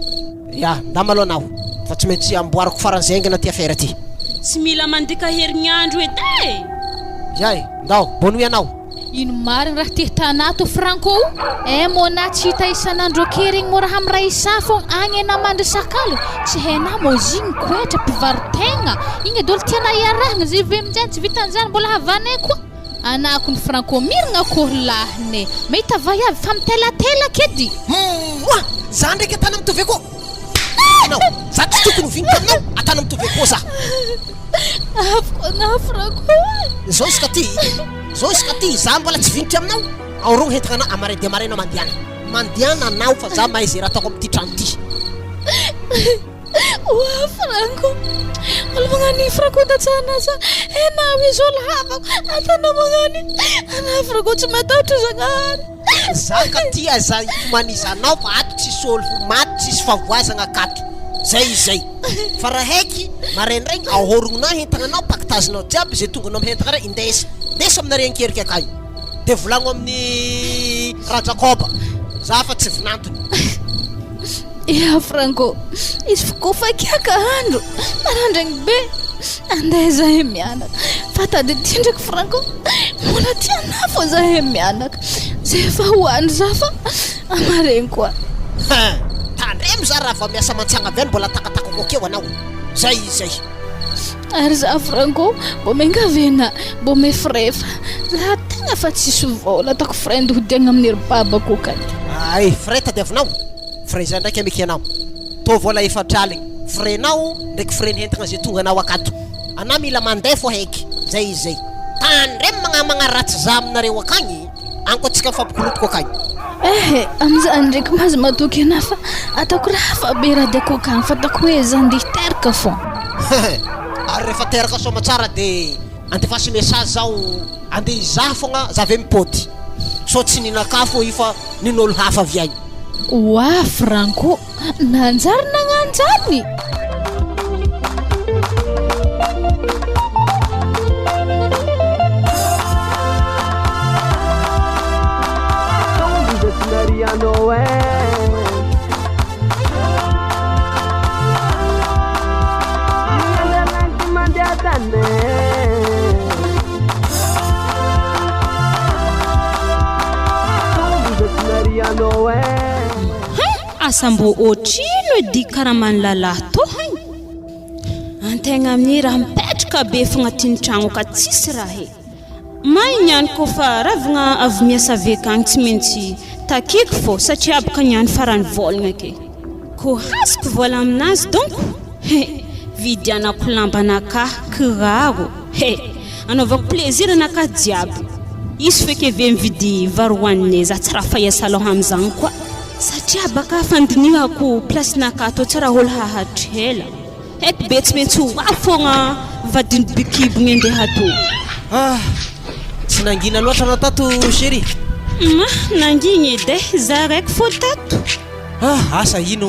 Speaker 1: Ya, ndà malôha anao fa tsy maintsy amboariko faran'izay haingana ty affaire ty.
Speaker 5: Tsy mila mandika herignandro edy e!
Speaker 1: Ya e, ndao, bonne nuit anao.
Speaker 2: Ino marigny raha ty hitanà to Franco o? Eh mô nà tsy hita isan'andro ake regny mô raha amy Raissa fogna agny enà mandry sakaly tsy hainà mô zigny koetra mpivarotegna igny edy olo tianà iarahagna zay ve aminjany tsy vitan'izany mbola havanay koa anà kony Franco miragna akory lahiny mahita vaiavy fa mitelatelaka edy.
Speaker 1: Moa! Za ndraiky atana mitovy akô anao! Za tsy tokony ho vinitra aminao atana mitovy akô za!
Speaker 2: Afoko anà Franco a!
Speaker 1: Zao izy ka ty, zao izy ka ty, za mbola tsy vinitra aminao, aorogno hentagna anao amaray dia amaray anao mandehana, mandehana anao fa za mahay ze raha ataoko amin'ity trano ty.
Speaker 2: Oa Franco, olo magnano io Franco ndatsahanà za, enao izy olo havako, atanao magnano io, anà Franco tsy matahotra Zagnahary.
Speaker 1: Za ka ty aza itomanizanao fa ato tsisy olo ho maty tsisy fahavoazagna akato zay izy zay fa raha haiky maraindraigny ahorognonao hentagnanao pakitazinao jiaby ze tonganao am hentagna rey indesa ndesa aminareo ankerika akagny de volagno amin'ny rajakoba za fa tsy vinantony.
Speaker 2: Ia Franco, izy f'kofa kiaka andro, marandraigny be, andeha zahay mianaka, fa tadidio ndraiky Franco, mbola tianà fô zahay mianaka, zay efa ho any za fa amaregny koa.
Speaker 1: Hein! Tandremo za raha vao miasa mantsagna avy any mbola takatakako akeo anao. Zay izy zay.
Speaker 2: Ary za Franco, mbô miangavy anà, mbô mifirefa, za tegna fa tsisy vôla ataoko friend hodiagna amin'ny ry babako akaty.
Speaker 1: Ay, frais tadiavinao? Frais zay ndraiky amiko ianao. Tô vôla efatr'aligny. Frais-nao ndraiky frais-n'entagna zay tonga anao akato. Anà mila mandeha fô heky. Zay izy zay. Tandremo magnamagnaratsy za aminareo akagny. Any koa tsika mifampikorotoko akagny.
Speaker 2: Ehe, amizany ndraiky mahazo matoky anah fa ataoko raha hafa be raha diako akagny fa ataoko hoe za ndeha hiteraka fô.
Speaker 1: Hehe, ary rehefa teraka soamatsara de andefaso message zaho andeha hizaha fogna za avy eo mipody. Sao tsy ninakah fô io fa nin'olo hafa avy agny.
Speaker 2: Oa Franco, nanjary nagnano zany?
Speaker 5: Asa mbô otrino edy karaman'ny lalahy tô hein! Antegna amin'ny raha mipetraka be fogna aty tragno ka tsisy raha e! May niany kôfa ravagna avy miasa avy akagny tsy maintsy takiko fô satria baka niany farany vôlagna ke! Kô hazoko vôla aminazy donko he! Vidianako lamba anakahy, kiraro he! Anaovako plaisir anakahy jiaby. Hisy feky eve mividy vary hoanine za tsy raha fa hiasa loha amizagny koa satria baka fandinihako place nakahy tô tsy raha olo haharitry ela. Haiko be tsy maintsy ho avy fogna vadiny be kibony andeha ato.
Speaker 1: Ah! Tsy nangina loatra anao tato chérie?
Speaker 5: Humm nangigny edy eh, za raiky fô tato.
Speaker 1: Ah! Asa ino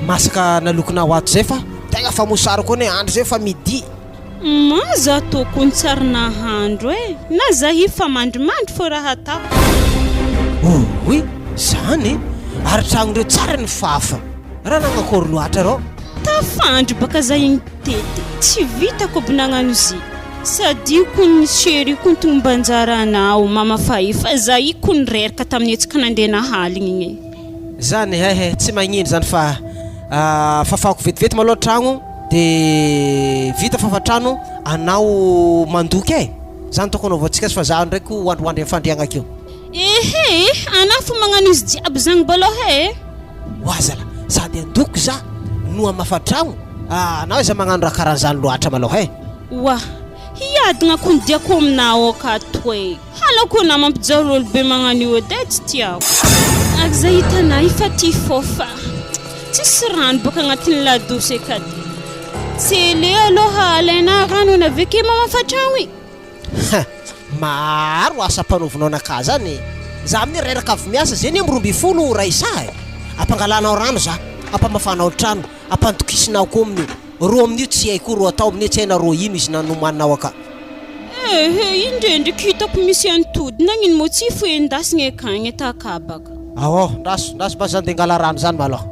Speaker 1: masaka nalokonao ato zay fa tegna fa mosary koa anie andro zay fa midi.
Speaker 5: Humm za tokony tsary nahandro eh! Na za io fa mandrimandry fô raha ataoko.
Speaker 1: Ouii! Zany? Ary tragnondreo tsara ny fafa. Raha nagnakory loatra rô?
Speaker 5: Tafandry baka za igny tety, tsy vitako aby nagnano izy. Sady io kony chérie kony tombanjara anao mama fa efa za io kony reraka tamin'ny hetsika nandeha nahaligny igny e.
Speaker 1: Zany eh eh, tsy magnino zany fa fafako vetivety malôha tragno de vita fafa trano anao mandoky e, zany tokony anaovantsika azy fa za ndraiky hoandrihoandry am fandriagna akeo.
Speaker 5: Ehe e, anao fo magnano izy jiaby zagny balôha e.
Speaker 1: Oa zala, sady andoko za no hamafa tragno, ah anao aiza magnano raha karan'zany loatra malôha e.
Speaker 5: Oa, hiadagna kony diako aminao akato e. Halako anah mampijaly olo be magnano io edy e, tsy tiako. Ary zay hitanah efa tia fô fa tsisy rano bôka agnatin'ny ladosy eka de tsy ele aloha alainah rano ana aveke mamafa tragno e.
Speaker 1: Ha! Maro asa ampanaovinao anakahy zany e! Za amin'io reraka avy miasa, zay anie 12 ora isa e! Ampangalanao rano za, ampamafanao trano, ampandokisinao koa amin'io. Rô amin'io tsy hay koa rô atao amin'io tsy hay na rô ino izy nanomaninao aka.
Speaker 5: Ehe, indrendriky hitako misy antody, nagnino moa tsy fo endasigna akagny atakabaka.
Speaker 1: Ao, ndraso, ndraso mba za ndeha hangala rano zany malôha.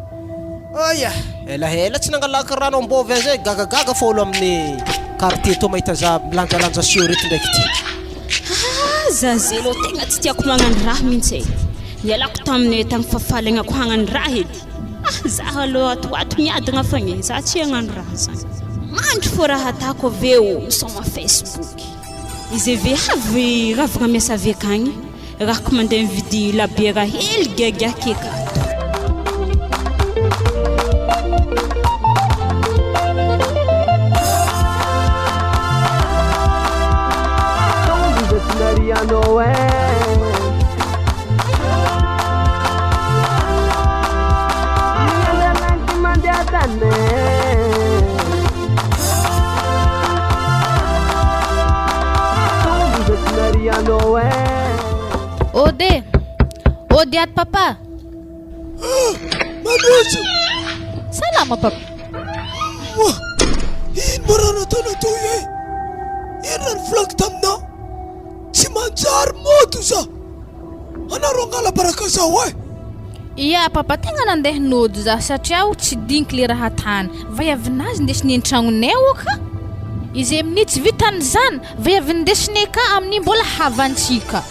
Speaker 1: Aia! Elaela tsy nangalako rano ambôvy azy e, gagagaga fa olo amin'ny quartier tô mahita za milanjalanja siô reto ndraiky ty.
Speaker 5: Haa za zelo tegna tsy tiako magnano raha mintsy e, nialako taminay tagny fa fahalegnako hagnano raha edy, ah za aloha ato ho ato miadagna fogna e, za tsy hagnano raha zany, mandry fô raha atako avy eo misaoma facebook, izy ave avy ravagna miasa avy akagny. Rahako mandeha mividy labiera hely giagiaky akato.
Speaker 2: Ode! Ode ato papa!
Speaker 4: Ah! Mandroso!
Speaker 2: Salama papa!
Speaker 4: Moa! Ino moa raha nataonao teo e? Inona ny volako taminao? Tsy manjary moto za! Anareo angala baraka zaho eh!
Speaker 2: Ia papa tegna nandeha nody za satria aho tsy diniky le raha tany vaiavinazy ndesiny an-tragnonay ao ka! Izy amin'io tsy vitan'izany vaiavy ndesinay ka amin'io mbola havantsika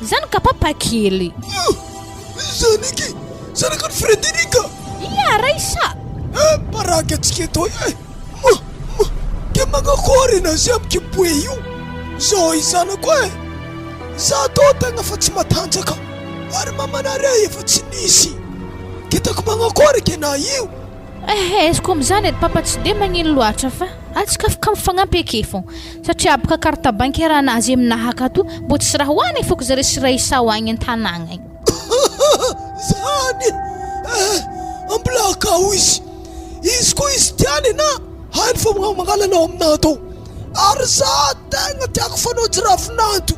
Speaker 2: zany ka papa kely.
Speaker 4: Ah! Zanaky! Zanaky ny Frederic!
Speaker 2: Ia Raissa!
Speaker 4: Eh! Baraka antsika eto eh! Ma! Ma! Ke magnakory nazy aby ki boe io? Zao i zanako eh! Za tô tegna fa tsy matanjaka ary mamanareo efa tsy nisy. Kitako magnakory ke na io?
Speaker 2: Ehe, izy koa amizany edy papa tsy de magnino loatra fa atsika afaka mifagnampy ake fô satria boka carte bancaire anazy aminahy akato mbô tsisy raha hoanigny fôko zare sy Raissa ho agny antanagna agny.
Speaker 4: Zany eh! Ambilà akao izy. Izy koa izy tiany na hainy fa mangala anao aminahy tao. Ary za tegna tiako fanao tsy ravinanto.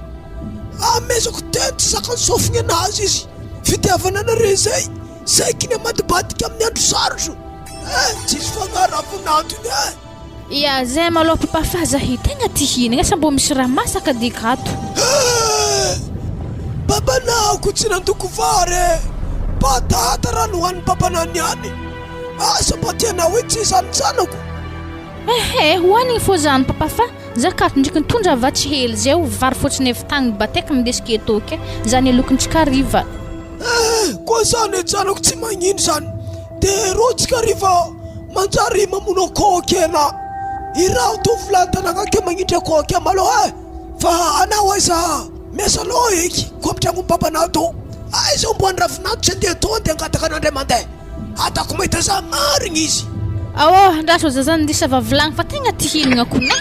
Speaker 4: Amezako teny tsy zakan'ny sofigny anazy izy. Fitiavana anare zay, saiky ny amadibadika amin'ny andro sarotro. Eh, tsisy fagnahy ravinanto iny eh.
Speaker 2: Ia zay malôha papa fa zahay tegna ty hihinagna sa mbô misy raha masaka dika ato.
Speaker 4: Eh! Babanako tsy nandoko vary eh! Batata raha nohanin'i babanah niany. Asa mba tianao hoe tsy izany zanako?
Speaker 2: Ehe, hohanigny fô zany papa fa za kato ndriky nitondra vatsy hely zay o vary fotsiny avy tagny bateky mindesiky eto ke, zany alokintsika hariva.
Speaker 4: Eh, koa zany e zanako tsy magnino zany de rotsika ary fa manjary mamono akoho kena. Iraho tovolahy tanagna ke magnindry akoho ke malôha e! Fa anao aiza miasa loha eky ko am tragnom babanao to aiza omboany ravinahitra tsy andeha to andeha angataka anandray mandeha atako mahita za marigny izy.
Speaker 2: Ao ao andraso za zany ndisa va vilagny fa tegna ty hihinagna kone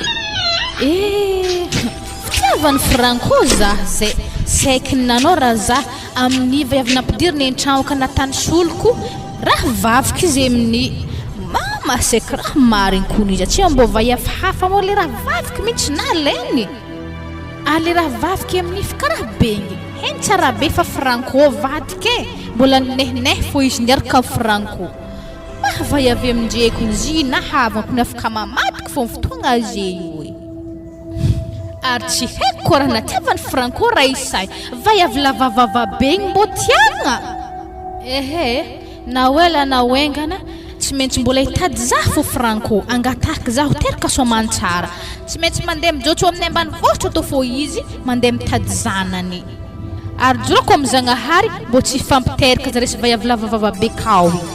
Speaker 2: eh fitiavan'i Franco za zay saiky nanao raha za amin'ny vaiavy nampidiriny an-tragno ka natany soloko raha vaviko izy amin'ny mama saiky raha marigny kony izy tsy mbô vaiavy hafa moa le raha vaviko mintsy nalainy ary le raha vaviko amin'ny fa karaha bengy heny tsara be fa Franco vadiko e mbola ninehineh fô izy niaraka am Franco maha vaiavy amindreko nzy na havako ny afaka mamadiko fô ny fotoagna aze io e. Ary tsy haiko koa raha natiavan'i Franco Raisay vaiavy lava vava be igny mbô tiagna! Ehe, na ho ela na ho aingana, tsy maintsy mbola hitady zah fô Franco, angatahiko zah ho teraka soamantsara. Tsy maintsy mandeha mijotso amin'ny ambanivohitra tô fô izy mandeha mitady zanany. Ary jorako amin'ny Zagnahary mbô tsy hifampiteraka zare sy vaiavy lava vava be kao igny.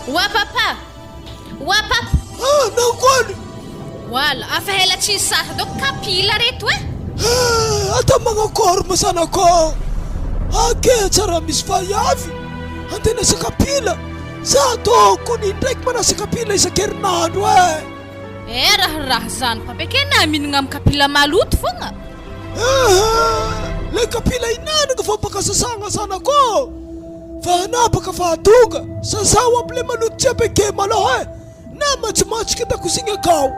Speaker 2: Oa papa! Oa papa!
Speaker 4: Ah, nankôry!
Speaker 2: Wala, afa ela tsy nisasa donc kapila reto eh!
Speaker 4: Eh, atao magnakôry moa zanakô? Ake tsara misy vaiavy andeha hanasa kapila, za tokony indraiky manasa kapila isan-kerinandro eh!
Speaker 2: Eh, raharaha zany papa ke na mihinagna am kapila maloto fogna.
Speaker 4: Eh, le kapila hinanagna vao baka sasagna zanakô! Fa hanapaka fa tonga sasao aby le maloto jiaby eke malôha e! Na matsimatsiky an-dakozigny akao.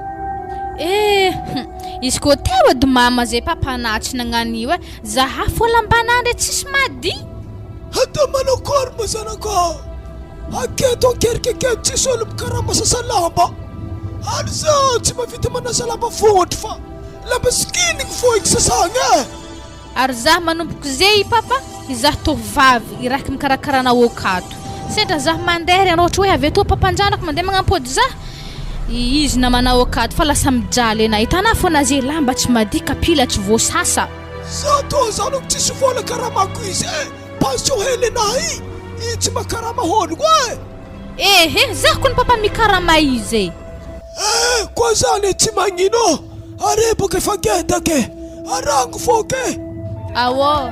Speaker 2: Eh hum izy koa teo edy mama zay papa anah tsy nagnano io eh zah fô lambanah ndray tsisy madi.
Speaker 4: Atao manao akory moa zanako? Aketo ankerika aketo tsisy olo mikarama sasa lamba ary za tsy mahavita manasa lamba fotry fa lamba sikinigny fô igny sasagna e!
Speaker 2: Ary zah manomboko ze i papa, izaho tovovavy iraky mikarakara anao akato. Sendra zah mandeha ry anao ohatra hoe avy etoa papa anjanako mandeha magnampody zah, izy namanao akato fa lasa mijaly anah. Hitanah fona ze lamba tsy madio kapila tsy voasasa.
Speaker 4: Za toa zanako tsisy vola karamako izy e, pension hely anah i, i tsy makarama hôlogno e.
Speaker 2: Ehe, zah kony papa mikarama izy e.
Speaker 4: Eh, koa zany tsy magnino are boka efa gedaka e, arango fô ke.
Speaker 2: Aô.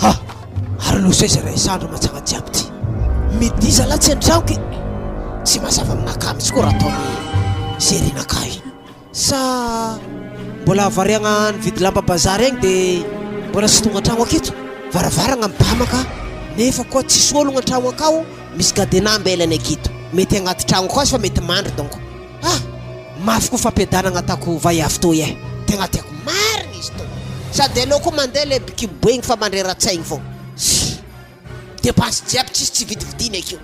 Speaker 1: Ha! Ary loso aiza ray sandry matsanga jiaby ty? Midi zalahy tsy an-trano ke! Tsy mazava aminakahy mihitsy koa raha ataon'i Serinakahy iny. Sa mbola variagna nividy lamba bazary agny de mbola tsy tonga an-tragno aketo? Varavaragna mibamaka nefa koa tsisy ologno an-tragno akao, misy gadena ambelany aketo. Mety agnaty tragno akao azy fa mety mandry donc. Ah! Mafy koa fampiadanagna ataoko vaiavy toy eh! Tegna tiako marigny izy toy! Sady aleo koa mandeha le bikibo igny fa mandrera-tsaigny fogna. Sy! Dépense jiaby tsisy tsy vidividiny akeo.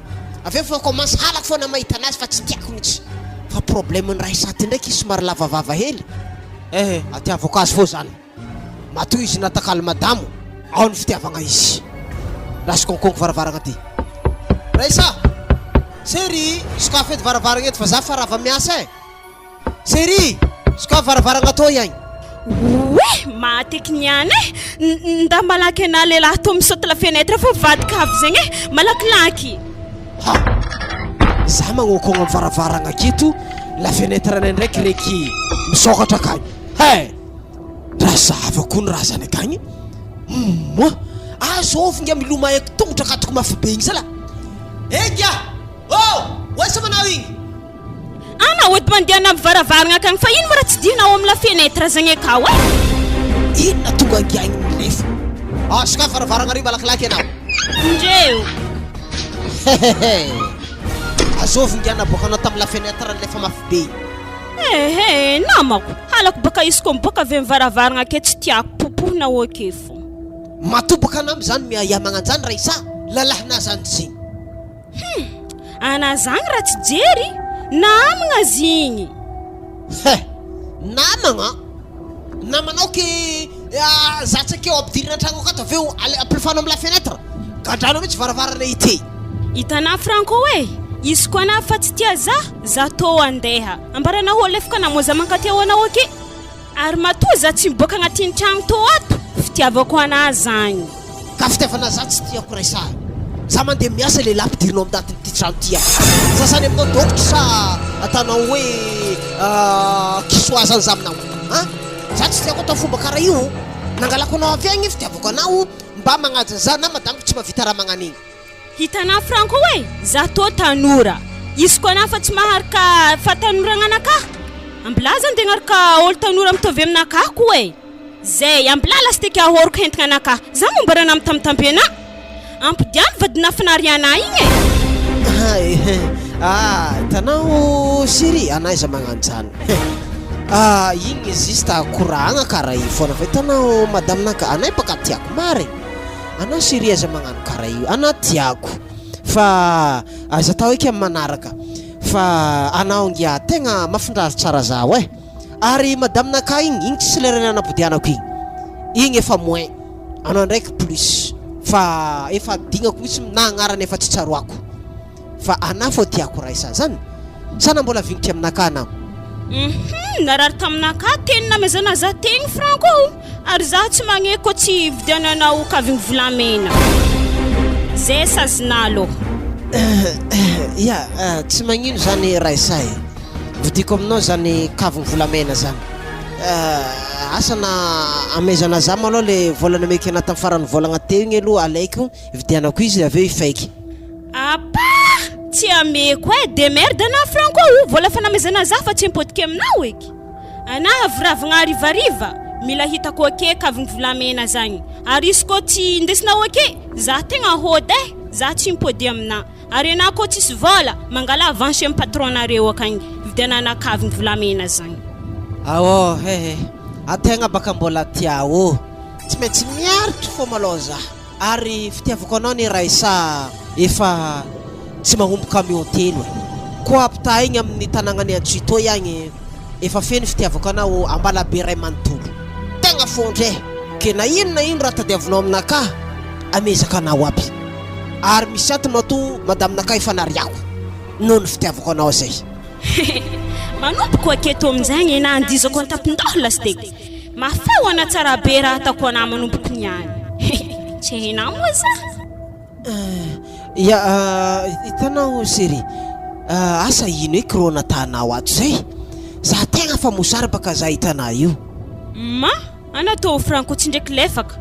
Speaker 1: Avy eo fa commence halako foana mahita anazy fa tsy tiako mitsy. Fa problème ny Raissa ty ndraiky izy somary lava vava hely. Eh atiavako azy fô zany. Matoa izy natakalo madamo, ao ny fitiavagna izy. Lasa konkonko varavaragna ty. Raissa! Chérie! Sokafy eto varavaragna eto fa za fa rava miasa eh. Chérie! Sokafy varavaragna tô iagny.
Speaker 5: Oe! Mahateky niany eh! Nda malaky anah lehilahy tô misaute la fenêtre fa vadiko avy zegny eh! Malakilaky!
Speaker 1: Ha! Za magnaokogna am varavaragna aketo, la fenêtre anay ndraiky reky misokatra akagny. He! Raha zava koa ny razana akagny. Moa! Azovy ngia milomay tongotra akatoko mafy be igny zala. Enga! Oh! Oesa manao igny?
Speaker 5: Ana ody mandehana am varavaragna akagny fa ino ma raha tsidihina ao am la fenêtre zegny akao e?
Speaker 1: Inona tonga angiagny milefa? Ah, sokafy varavaragna ary malakilaky ianao.
Speaker 5: Ndreo.
Speaker 1: Hehehe. Azovy ngia naboakanao tam la fenêtre nilefa mafy be igny.
Speaker 5: Ehe, namako, halako baka izy koa miboaka avy am varavaragna ake tsy tiako, popohina ok fô.
Speaker 1: Matoa baka anao zany miahiahy magnanjany Raissa, lalahinà zany zegny.
Speaker 5: Hum! Ana zagny raha tsy jery, namagna zigny.
Speaker 1: He! Namagna? Namanao ke za tsy akeo ampidirina an-tragno akato avy eo ampilofano am la fenêtre? Gadranao mihitsy varavarana ity.
Speaker 5: Hitanà Franco e! Izy koa anà fa tsy tia za, za tô andeha. Ambaranao ho alefiko anà moa za mankatia ho anao aky. Ary matoa za tsy miboaka agnatin'ny tragno tô ato, fitiavako anà zagny.
Speaker 1: Ka fitiavana za tsy tiako raisa. Za mandeha miasa lehilahy ampidirinao amin'ity trano ty aho. Za zany aminao dokotra sa atanao hoe kisoa zany za aminao an? Za tsy tiako atao fomba karaha io. Nangalako anao avy agny fitiavako anao mba magnaja za na madamiko tsy mahavita raha magnan'igny.
Speaker 5: Hitanà Franco e! Za tô tanora. Izy koa anà fa tsy maharaka fahatanoragna anakah. Ambilà zany de agnaraka olo tanora mitovy aminakah koa e! Zay, ambilà lasiteka ahoriko hentigna anakah. Za momba raha nampitambitamby anà. Ampodiano vadinà finarianà igny e!
Speaker 1: Hay, ah, hitanao chérie, anà aiza magnano zany. Ah, igny juste koragna karaha io foana fa hitanao madame naka, anay baka tiako marigny. Anà chérie aiza magnano karaha io, anà tiako fa aza atao eky amin'ny manaraka fa anao ngiahy tegna mafindraro tsara zaho eh. Ary madame naka igny, igny tsisy lerany anapodianako igny, igny efa moins, anao ndraiky plus, fa efa adignako mihitsy na agnarany efa tsy tsaroako, fa anah fô tiako raisa zany, sa na mbola vignitry aminakahy anao?
Speaker 5: Hum, narary taminakahy teny namezana za tegny Franco o, ary za tsy magneky koa tsy hividiananao kavigny volamena, zay sazinà aloha.
Speaker 1: Ya, tsy magnino zany Raissa e. Vidiko aminao zany kaviny volamena zany. Eh, asa na amezana za malou le vola nomeko anah tam farany volagna teo igny aloha alaiko ividianako izy avy eo ifaiky.
Speaker 5: Apah! Tsy ameko eh, demerde anah Franco o, vola efa namezana za fa tsy mipodika aminao eky. Anah avy ravigna harivariva, mila hitako ok kaviny volamena zagny, ary izy koa tsy indesinao ok, za tegna hody eh, za tsy mipody aminah. Ary enah koa tsisy vola, mangala avance am patron nareo akagny, vidianana kavigny volamena zagny.
Speaker 1: Aô he he, ategna baka mbola tia ô, tsy maintsy miaritry fô malôha za, ary fitiavako anao anie Raissa efa tsy mahomby camion telo e, koa ampitahaigny amin'ny tanagnan'i Antsoitohy agny efa feno fitiavako anao Ambalabe ray manontolo, tegna fondro e, ke na ino na ino raha tadiavinao aminakahy amezaka anao aby. Ary misy antony matoa madame nakay efa nariako noho ny fitiavako anao zay.
Speaker 5: Manomboko aketo aminjay ny ena andizako antampon-doha lasiteko. Mafeo ana tsara be raha ataoko anah manomboko niany. Tsy hainah moa za.
Speaker 1: Ya, hitanao chérie, asa ino eky rô nataonao ato zay? Za tegna fa mosary baka za hitanah io.
Speaker 5: Ma! Ana tô franco tsy ndraiky lefaka.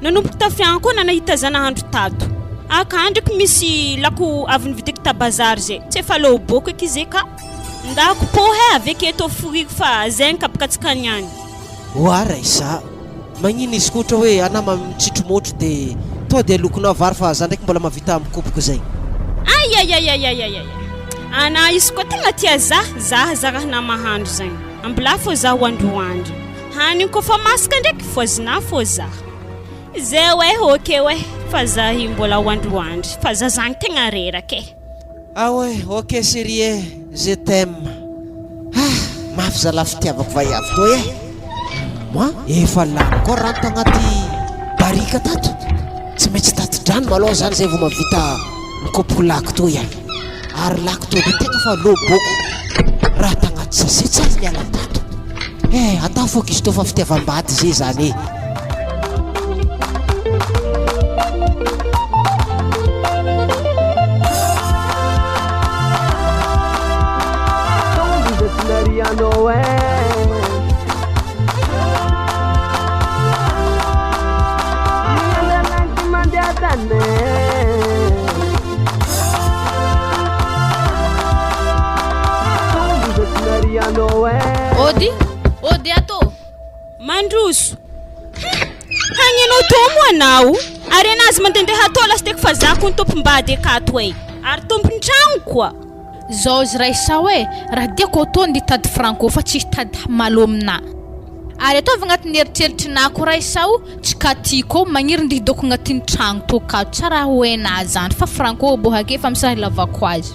Speaker 5: Nanomboka tafiagna koa nana hita za nahandro tato. Aka ndraiky misy lako avy nividiako ta bazary zay. Tsy efa leo bôko eky izy ka. Ndako pô he avy eke tô foriko fa zegny kabakatsika niany.
Speaker 1: Oa Raissa, magnino izy koa ohatra hoe anah mitsitro motro de tô de alokonao vary fa za ndraiky mbola mahavita mikopoko zay.
Speaker 5: Aiaiaiaiaiaiai. Ana izy koa tegna tia za, za aza raha na mahandro zegny. Ambilà fô za ho androandro. Hanigny kôfa masaka ndraiky voizinà fô za. Zay oe ok oe fa za io mbola ho androandry fa za zany tegna reraka e.
Speaker 1: Ah ouais ok chérie eh je t'aime ah mafy zalah fitiavako vaiavy toy eh moi efa lany koa rano tagnaty barika tato tsy maintsy tati-drano malôha zany zay vao mahavita mikôpoko lac toy ah. Ary lako toa be tegna fa loboko raha tagnaty sase tsy azo niala tato. Eh, atao fô izy tô fa fitiavam-bady ze zany e.
Speaker 2: Ody, ody ato.
Speaker 5: Mandroso. Hagnino tô moa anao? Ary anazy mandehandeha atao lasiteko fa za ko ny tompom-bady akato e. Ary tompon-tragno koa.
Speaker 2: Zao izy raisao e, raha diako atao ndeha hitady franco fa tsy hitady malo aminà. Ary ataovy agnatin'ny eritreritrinà ko raisao, tsy ka tiako magniry ndeha hidoko agnatin'ny tragno tô ka, tsy raha ho hainà zany fa franco bohake fa misy raha ilavako azy.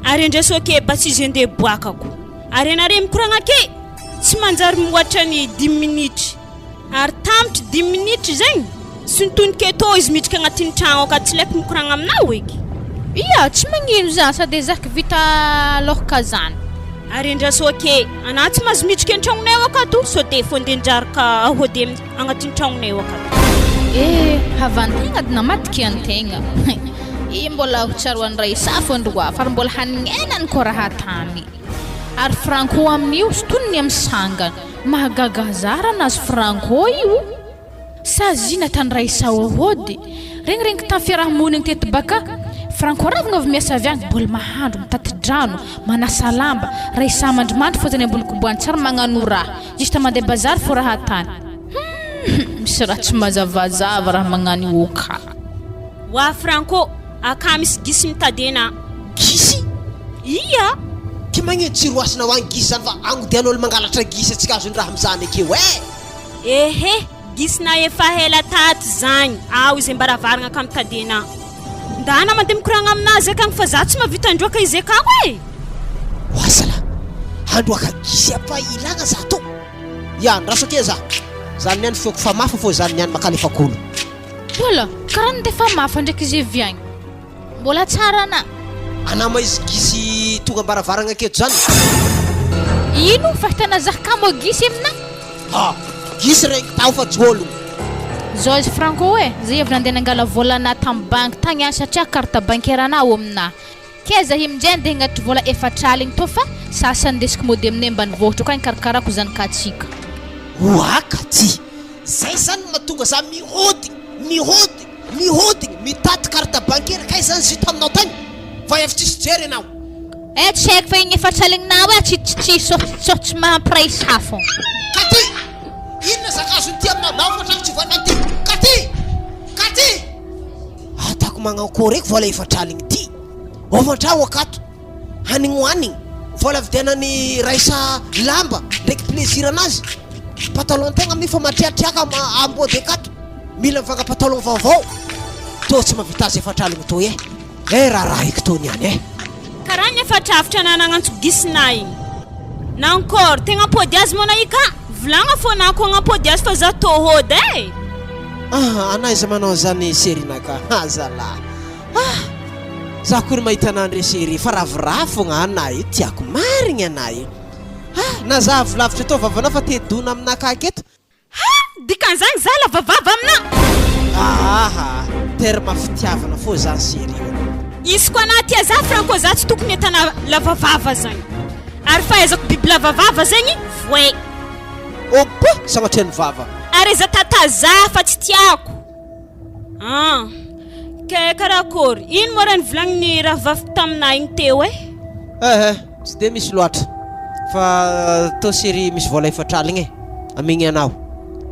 Speaker 5: Ary andraso ake ba tsy izy andeha boakako. Ary anare mikoragna ake tsy manjary mihoatra ny dimy minitry. Ary tamitry dimy minitry zegny, sintoniko eto izy midriky agnatin'ny tragno aka tsy laiko mikoragna aminao eky.
Speaker 2: Ia, tsy magnino zany sady ezahiko vita aloka zany.
Speaker 5: Ary andraso ake, anah tsy mahazo midriky an-tragnonay akato sao de fondendraraka ahody agnatin'ny tragnonay akato.
Speaker 2: Eh, havan-tegna ady namadiky an-tegna. I mbola ho tsaroan'i Raissa fô ndro hafa ary mbola hanignenany koa raha tany. Ary Franco amin'io sy tonony amin'ny sangany. Mahagaga zara nazy Franco io. Saziana tany Raissa hôhôdy. Regny regniky tam fiarahamonigny teto baka. Franco ravagna avy miasa avy agny mbola mahandro, mitati-drano, manasa lamba. Raissa mandrimandry fô zany ambony koboany tsary magnano raha. Juste mandeha bazary fô raha tany. Humm misy raha tsy mazavazava raha magnano io ka.
Speaker 5: Wa Franco, aka misy gisy mitady ena.
Speaker 1: Gisy?
Speaker 5: Ia!
Speaker 1: Ke magnino tsy roasina ho agny gisy zany fa agnodian'olo mangalatra gisy atsika azony raha amizany akeo eh!
Speaker 5: Ehe, gisy-na efa ela tato zagny, ao izy ambaravaragna ka mitady ena. Ndana mandeha mikoragna aminazy akagny fa za tsy mahavita androaka izy akao eh!
Speaker 1: Oasala, androaka gisy apa ilagna za tô! Ia, andraso akia za! Zany niany feoko fa mafy fô zany niany makalefako olo.
Speaker 2: Mbola, karaha nandefa mafa ndraiky izy avy agny. Mbola tsara ana.
Speaker 1: Ana ma izy gisy tonga ambaravaragna aketo zany?
Speaker 2: Ino fahitana zah kamo gisy amina?
Speaker 1: Ha! Gisy regny tao fa tsy ologno.
Speaker 2: Zao izy Franco e, zay avy nandeha nangala vola anah tam banky tagny an satria carte bancaire anah ao aminah. Kay zah imnjay andeha hagnatitry vola efatr'aligny tô fa sasany ndesiko mody aminay ambanivohitra koa hikarakarako zanakatsika.
Speaker 1: Oa ka ty! Zay zany no mahatonga za mihodigny, mihodigny, mihodigny, mitady carte bancaire kay zany zio taminao tagny fa efa tsisy jery enao.
Speaker 2: Eh tsy haiko fa igny efatr'aligninao eh tsy tsy tsy sao tsy mahampiray safo.
Speaker 1: Katy! Inona zaka azon'ity aminao nao fa hatramin'ny tsy voatanty Katy! Katy! Atako magnankory eky vola efatr'aligny ty? Hofan-tragno akato. Hanigny hohanigny, vola vidianany Raissa lamba ndraiky plaisir anazy, patalon tegna amin'io fa matriatriaka ambody akato, mila mivanga patalon vaovao, tô tsy mahavita azy efatr'aligny tô eh, eh raharahiko tô niany eh.
Speaker 5: Karaha ny efa drafitra nanagnantso gisina igny. Nankôry, tegna ampody azy moa na i ka? Volagna fô na ko agnampody azy fa za tô hody eh!
Speaker 1: Ah, anah iza manao an'izany Serina ka, ah zalah. Ah! Za akory mahita anah ndre chérie fa ravoravo fogna anah io tiako marigny anah io. Ah! Na za avy lavitra tô vavanao fa te dona aminakahy aketo.
Speaker 5: Ha! Dikan'izany za lava vava aminah?
Speaker 1: Aaha! Terme fitiavana fô zany chérie ô.
Speaker 5: Izy ko anah tia za Franco za tsy tokony atana lava vava zagny. Ary fahaizako biby lava vava zegny voay.
Speaker 1: Opa! Sagnatria ny vava.
Speaker 5: Ary aza tata za fa tsy tiako. Ah! Kay karakôry? Ino moa raha nivolagniny rahavaviko taminah igny teo eh?
Speaker 1: Eh eh, tsy dia misy loatra fa tô chérie misy vôla efatr'aligna e, amegny anao.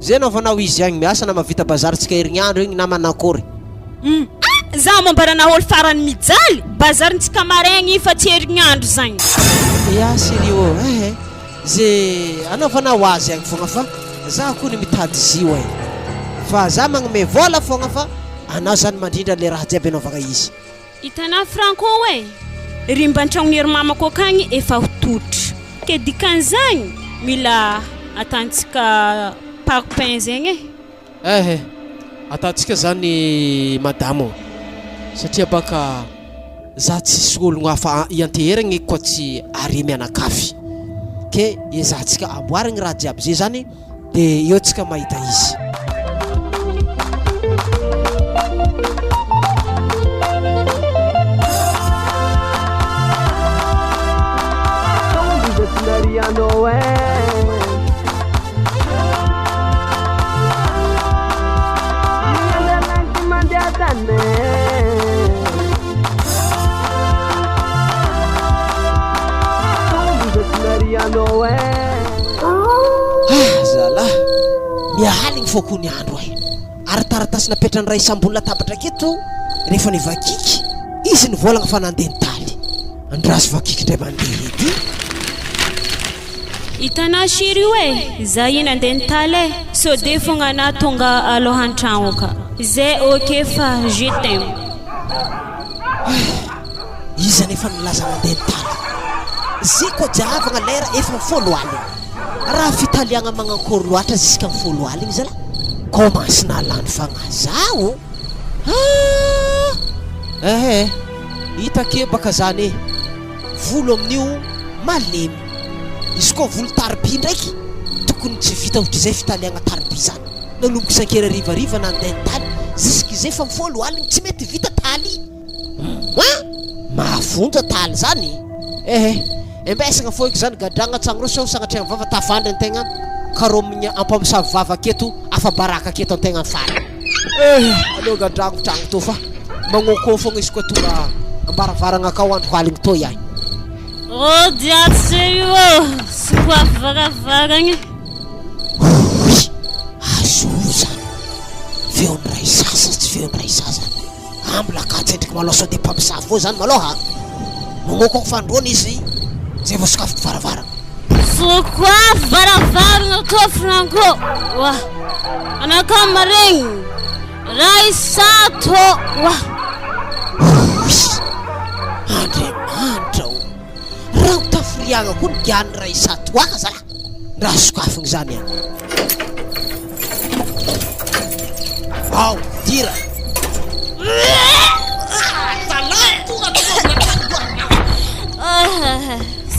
Speaker 1: Zay anaovanao izy agny miasa na mahavita bazary tsika herignandro igny na manakôry.
Speaker 5: Hum! Ah! Za mombaranah olo farany mijaly, bazarintsika maraigny fa tsy herignandro zagny.
Speaker 1: Ya chérie ô, eh eh. Ze anaovanao azy agny fogna fa za kony mitady zio eh. Fa za magnome vôla fogna fa anao zany mandrindra le raha jiaby anaovagna izy.
Speaker 5: Hitanà Franco eh! Ry mba an-tragnon'i ry mamako akagny efa ho totro. Ke dikan'izagny mila atantsika parpaing zegny eh.
Speaker 1: Eh eh, ataontsika zany madama ô, satria baka za tsisy ologno hafa ianteheragna eky koa tsy are mianakavy, ke ezahantsika amboarigny raha jiaby zay zany de eo tsika mahita izy. Ah zalah, miahaligny fô ko ny andro eh. Ary taratasy napetrany Raissa ambony latabatra aketo rehefa nivakiky, izy nivolagna fa nandeha nitaly. Andraso vakiky indray mandeha edy.
Speaker 5: Hitanà chéri io e, za io nandeha nitaly e, sode fogna anà tonga aloha antragno ka, zay ok fa je t'aime.
Speaker 1: Ah! Iza anefa no nilaza nandeha nitaly? Ze koa jahavagna lera efa folo aligny. Raha fitaliagna magnankôry loatra ziska am folo aligny zalah? Commence nahalany fagnahy zaho ah! Ehe, hita kebaka zany e! Volo amin'io malemy. Izy koa volo tarobia ndraiky tokony tsy vita ohatrizay fitaliagna tarobia zany. Nanomboka isan-kera harivariva nandeha nitaly zisk'izay fa am folo aligny tsy mety vita taly. Moin! Mahavonja taly zany e! Ehe, embesagna fô eky zany gadragna tsagno reo sao sagnatria ny vava tafandry antegna karômigna ampamosavy vava aketo afa-baraka aketo antegna am farany. Ehe, aleo gadragno tragno tô fa magnôkô fogna izy koa tonga ambaravaragna akao andro haligny tô iay.
Speaker 5: Ô diatsy io ô, sokafy varavaragna.
Speaker 1: Ouii! Azovy zany feon'ny ray sasa tsy feon'ny ray sasa. Ambla ka tsendriky malôha sao de mpamosavy foa zany malôha. Mamoaka fandroana izy zay vao sokafiko varavarana.
Speaker 5: Sokafy varavarana koa Franco oa! Anakah maregny Raisato oa!
Speaker 1: Ouii! Andriamanitra ô! Raha ho tafiriagna koa ny gian'ny Raisato aza raha sokafigny zany an! Ao, dira.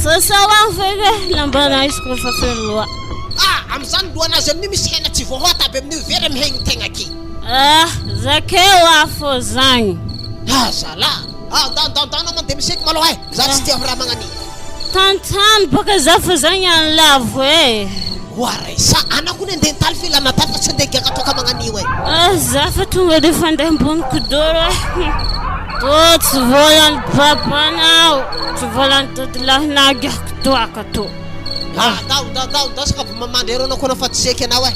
Speaker 5: Sasa ho avy ve lambana izy koa fa feno loha.
Speaker 1: Ah, amin'izany lohanazy amin'io misy hena tsy voahoata aby amin'io very amin'ny hegny tegna aky.
Speaker 5: Ah, zakeo afo zagny.
Speaker 1: Ah, zala. Ah, ndao ndao ndao anao mandeha miseky malôha e. Za tsy tia raha magnan'io.
Speaker 5: Tantany baka za fa za niany lavo e.
Speaker 1: Oa Raissa, anao koa nandeha nitaly filana tany fa tsy andeha higiaka toaka magnan'io e.
Speaker 5: Ah, za fa tonga de fa andeha ambony kidoro e. Tô tsy volan'ny papanao, tsy volan'ny dadilahinao giako toaka tô.
Speaker 1: Ah, ndao ndao ndao ndao saka mamandry areo anao koa anao fa tsy seky anao e.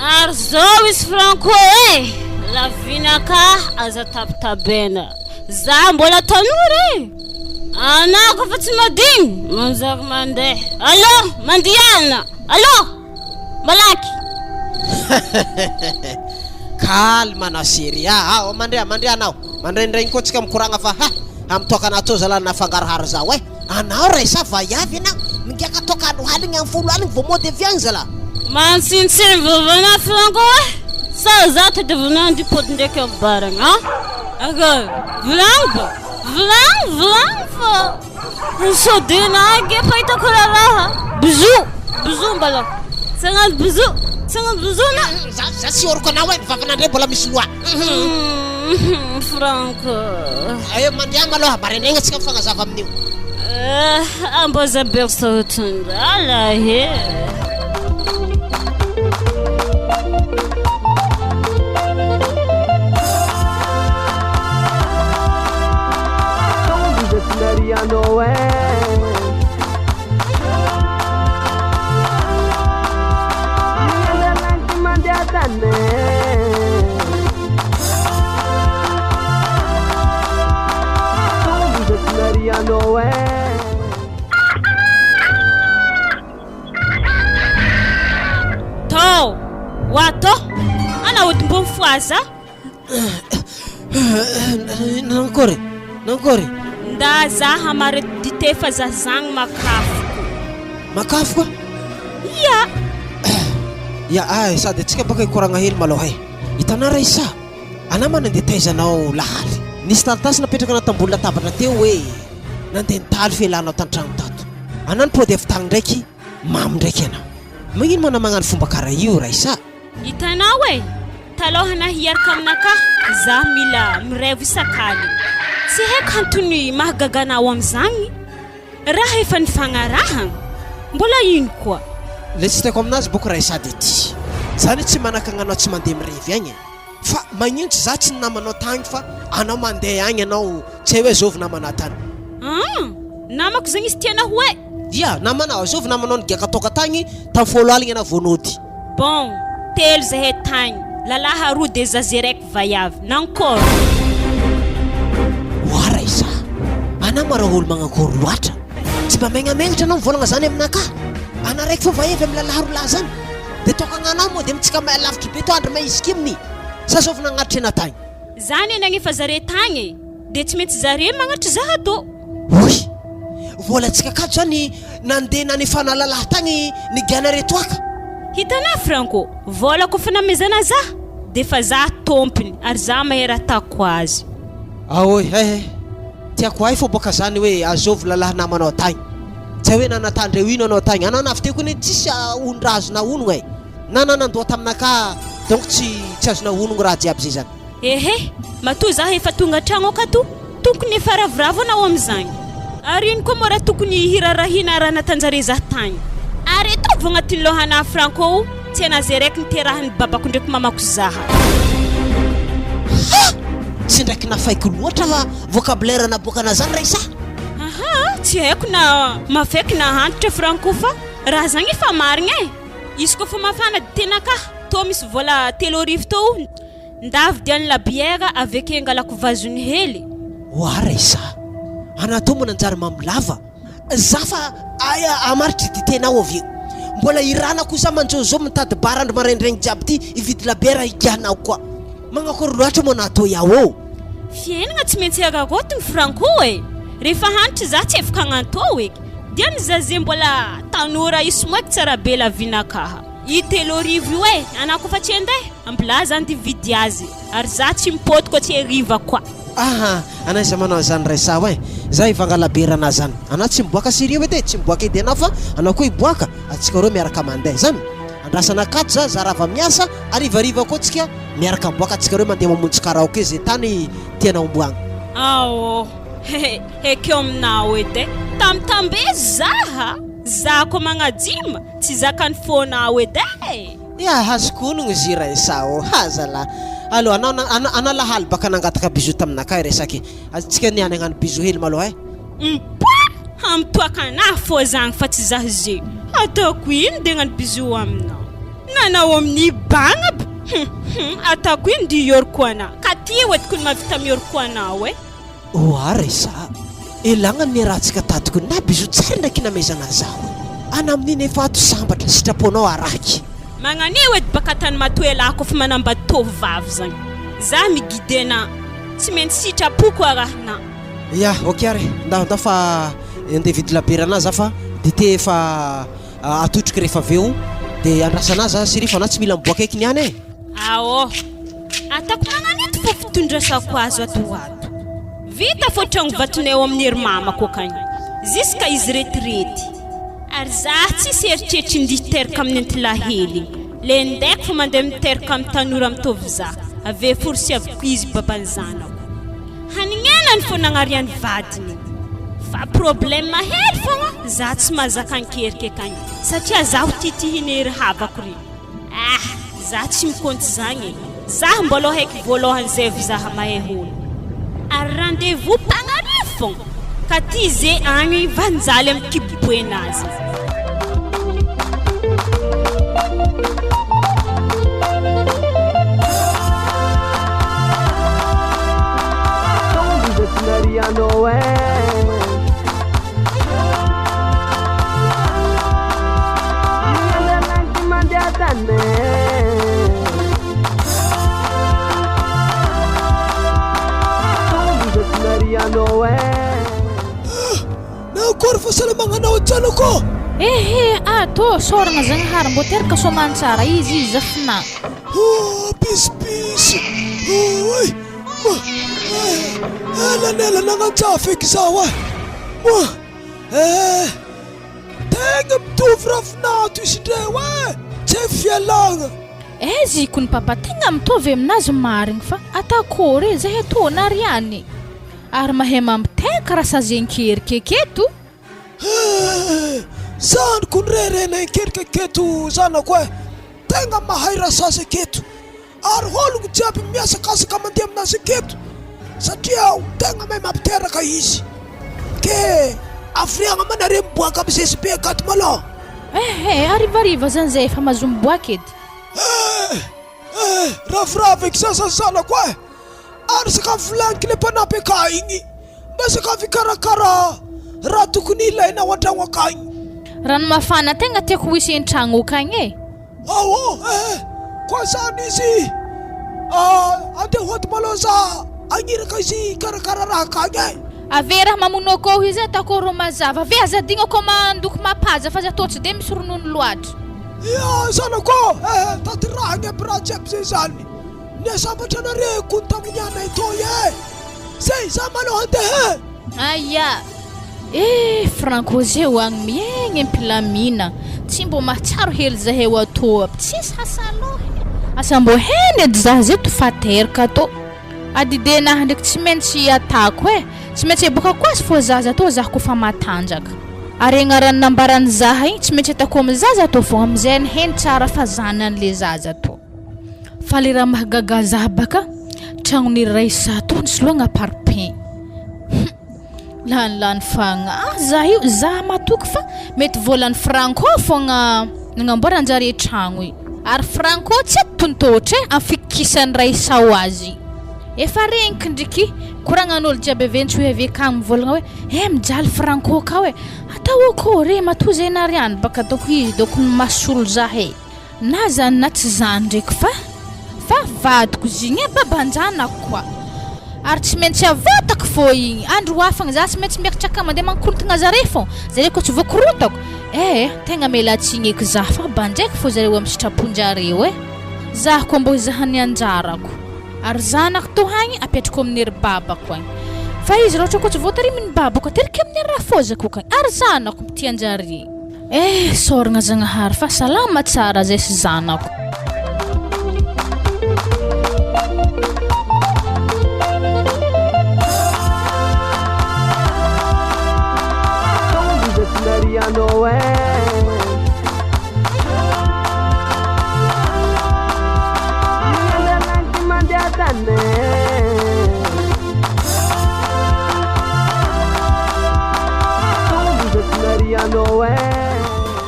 Speaker 5: Ary zao izy Franco e, lavinaka aza tabitabena. Za mbola tanora e. Anao koa fa tsy madigny, manjary mandeha. Allo, mandiana. Allo, malaky.
Speaker 1: Calme anao chérie ah, ah, mandria mandria anao. Mandraindraigny koa tsika mikoragna fa ha, amy toakana tô zalahy nafangaroharo zaho eh. Anao Raissa vaiavy anao, migiaka toaka andro haligny amy folo aligny vao mody avy agny zalahy.
Speaker 5: Mantsintsiny vavanao Franco eh. Sao za tadiavinao andipody ndraiky amy baragna ah. Akôry, volagno ba. Volagno, volagno fa sao de na ange fa hitako raharaha. Bisous, bisous mbala. Tsy hagnano bisous, tsy hagnano bisous anao.
Speaker 1: Za, za tsy ôriko anao e, ny vavanandre mbola misy loha.
Speaker 5: Franck.
Speaker 1: Eh, mandeha malôha, maraindraigna antsika mifagnazava amin'io.
Speaker 5: Eh, amboza berceau tondala he. Tô, ho ato, ana odim-bo mifohaza.
Speaker 1: Nankory, nankory.
Speaker 5: Nda za hamare dite fa za zagny makafoko.
Speaker 1: Makafoko?
Speaker 5: Ia.
Speaker 1: Ya, ah, sady antsika baka hikoragna hely malôha e. Hitanà Raissa, anà ma nandeha taiza anao lahaly? Nisy taratasy napetraka anà tambony latabatra teo hoe nandeha nitaly fialanao tan-tragno tato. Anà nipody avy tagny ndraiky, mamo ndraiky anà. Magnino ma anà magnano fomba karaha io Raissa?
Speaker 5: Hitanao e! Taloha anah hiaraka aminakah zah mila mirevy isak'aligny. Tsy haiko antony mahagaga anao amizagny. Raha efa nifagnarahagna, mbola ino koa?
Speaker 1: Le tsy tiako aminazy boko Raissa de ty zany tsy manakagna anao tsy mandeha mirevy agny e! Fa magnino tsy za tsy ny namanao tagny fa anao mandeha agny anao tsy hay hoe zovy namana tany.
Speaker 5: An! Namako zegny izy tianao hoe?
Speaker 1: Ia, namanao, zovy namanao nigiaka toaka tagny tam folo aligny anao vao nody.
Speaker 5: Bon, telo zahay tagny, lalahy aroa de zaze raiky vaiavy, nankôry?
Speaker 1: Oa Raissa, anà ma raha olo magnakôry loatra, tsy mba megnamenatra anao mivolagna zany aminakahy, anà raiky fô vaiavy amy lalahy roa lahy zany, de tôkagnanao moa de mitsika lavitry be tô andry maiziky aminy, sa zôvy nagnatitry anà tagny?
Speaker 5: Za anie nagnefa zare tagny e, de tsy maintsy zare magnatitry zaha tô.
Speaker 1: Oy! Volantsika akato zany nandeha nanefana lalahy tagny nigianare toaka.
Speaker 5: Hitanà Franco, vola kofa namezana zah defa zah tompony ary zah mahay raha atako azy.
Speaker 1: Aoy eh eh! Tiako hay fô boka zany hoe azovy lalahy namanao tagny. Tsy hay hoe nanatandreo ino anao tagny. Anao navy teo kony tsisy ondraha azonao onogna e. Na nanandoha taminakahy donc tsy tsy azonao onogno raha jiaby zay zany.
Speaker 5: Ehe, matoa zaho efa tonga an-tragno akato, tokony efa ravoravo anao amin'izagny. Ary ino koa moa raha tokony hirarahina raha natanjare zaho tagny. Ary ataovy agnatin'ny lôhanahy Franco o, tsy anah zay raiky niterahan'ny babako ndraiky mamako zaha.
Speaker 1: Ha! Tsy ndraiky nafaiko loatra fa vocabulaire naboakana zany Raissa.
Speaker 5: Aha, tsy haiko na mafaiky na antitra Franco fa raha zagny efa marigna e. Izy koa fa mafana ditenakahy, tô misy vôla 3000 tô o. Nda vidiano la bière avec angalako vazony hely.
Speaker 1: Oa Raissa, anah tô mananjary mamo lava, za fa aia hamaritry dite-nao avy eo. Mbola hirana koa za manjôzô mitady bar andro maraindraigny jiaby ty hividy labiera higianao koa. Magnakory loatra moa anah tô iaô?
Speaker 5: Fiainagna tsy maintsy araraotiny Franco e! Rehefa hanitra za tsy afaka agnantô eky. Diany za ze mbola tanora io somoeky tsara be la vie-nakaha. I 3000 io e, anah kofa tsy andeha. Ambilà zany ty mividy azy ary za tsy mipôty koa tsy heriva koa.
Speaker 1: Aha, anah iza manao an'izany Raissa oe, za hivanga labiera anah zany, anah tsy miboaka Syrie edy e, tsy miboaka edy anah fa anao koa hiboaka, atsika roa miaraka mandeha zany, andrasana akato za, za rava miasa, harivariva koa tsika miaraka miboaka atsika roe mandeha mamonjy karaoke ze tany tianao omboagna.
Speaker 5: Aoo, hehe, ekeo aminao edy e, tambitambezo za a, za koa magnadima tsy zakan'ny fônao edy e.
Speaker 1: Ya azoko onogno izy Raissa ô! Ha zalah! Allo anao na anao lahaly baka nangataka bisou taminakahy resaky atsika niany hagnano bisou hely maloha eh!
Speaker 5: Mba hamitoaka anah fô zagny fa tsy zah ze ataoko ino de hagnano bisou aminao nanao amin'ny bagna aby hum hum ataoko ino de hioroko anah ka ty oe tokony mahavita mioroko anao eh!
Speaker 1: Oa Raissa a! Elagna ny niarahantsika tato ko na bisou tsara ndraiky namezana zaho e! Ana amin'iny efa ato sambatra sitraponao araky.
Speaker 5: Magnanio edy baka tany matoa elah kofa manambady tovovavy zagny zah mi guide na tsy maintsy sitrapoko arahina.
Speaker 1: Ya ok ary ndao ndao fa andeha hividy labiera anah za fa dite efa atotriko rehefa avy eo de andrasana ahy za chérie fa anah tsy mila miboaka eky niany e!
Speaker 5: Aô! Ataoko magnano eto fô fitondrasako azy ato ho ato. Vita fô tragno vatonay ao amin'ny ery mamako akagny. Ziska izy retirety. Ary za tsisy eritreritry ndia hiteraka amin'ny antilahy hely igny. Le ndaiko fô mandeha miteraka amin'ny tanora mitovy za. Ave forsiaviko izy baban'ny zanako. Hanignenany fô nagnariany vadiny igny. Fa problème hely fogna za tsy mahazaka ankeriky akagny satria zaho titihiny ery havako regny. Ah! Za tsy mikonty zagny e! Zah mbôlô haiky voalôhany zay vao zah mahay hono. Ary rendez vous mpagnarivo fogna ka ty ze agny vanjaly am kiboboenazy.
Speaker 4: Nakory fahasalamagna zanako?
Speaker 2: Ehe, ato sôragna Zagnahary mbô teraka soamantsara izy izy zafinà.
Speaker 4: Oh, pisipisy. Oy. Ela nela nagnanjafy eky zaho eh. Moa. Eh. Tegna mitovy ravinato izy ndreo eh. Tsy fialagna.
Speaker 2: Aiza i kony papa tegna mitovy aminazy marigny fa atakôry e zahay tô nariany ary mahay mampitaha karaha sazenkerika aketo.
Speaker 4: Eh! Zany kony re renay ankerika aketo zanako eh. Tegna mahay rasazy aketo. Ary hologno jiaby mihazakazaka mandeha aminazy aketo satria tegna mahay mampiteraka izy. Ke avriagna ma nareo miboaka amy ZSB akato malôha?
Speaker 2: Eh eh, harivariva zany zay efa mahazo miboaka edy.
Speaker 4: Eh eh, ravoravo eky zaza zanako eh! Ary sakafo volagniko le mpanampy akà igny. Mba sakafo hikarakara raha tokony ilaina ao an-tragno akagny.
Speaker 2: Rano mafana tegna tiako ho hisy an-tragno akagny e.
Speaker 4: Ao eh, koa zany izy ah, andeha hody malôha za hagniraka izy hikarakara raha akagny e.
Speaker 2: Ave raha mamono akôho izy ataoko rô mazava ave aza adigno akô mandoko mapaza fa aza atao tsy de misy ronono loatra.
Speaker 4: Ia zanako ô eh tanterahagny aby raha jiaby zay zany niasambatra anare ko tamin'ny anay toy eh zay za malôha andeha eh.
Speaker 2: Aia eh Franco zeo agny miaigny am-pilamina tsy mbô mahatsiaro hely zahay atô aby tsisy hasalô he asa mbô heny edy zah zay tofa teraka tô. Adidenahy ndraiky tsy maintsy atako e! Tsy maintsy aboakako azy fô zaza tô zah kofa matanjaka. Ary agnaran'ny nambaran'i zah igny tsy maintsy atako amin'ny zaza tô fô amizay ny heno tsara fa zanany le zaza tô. Fa le raha mahagaga zah baka, tragnon'i Raissa tô nisoloagna parpaing. Hum! Lany lany fagnahy zah io, zah matoky fa mety volan'i Franco fogna nagnamboaran-jare tragno io. Ary Franco tsy tontotra e, amin'ny fikikisan'i Raissa ho azy. Efa regniko ndriky koragnan'olo jiaby avy Antsohihy avy akagny mivolagna hoe eh mijaly Franco kao e, atao akôry e, matoa zay nariany baka dônko izy dônko no mahasolo zah e. Na zany na tsy zany ndraiky fa fa vadiko zigny e baban-janako koa ary tsy maintsy avotako fô igny andro hafagna za tsy maintsy miakatra akagny mandeha mankorontagna zare fô zare koa tsy voakorontako eh tegna miala tsigny eky za fa bandraiky fô zareo amy sitrapon-jareo eh za koa mbô hizaha ny anjarako ary zanako tô hagny apetrako amin'ny ry babako agny fa izy raha ohatra koa tsy voatarimin'ny babako ateriko amin'ny rafozako akagny ary zanako tian-jare. Eh isaoragna Zagnahary fa salama tsara zay sy zanako.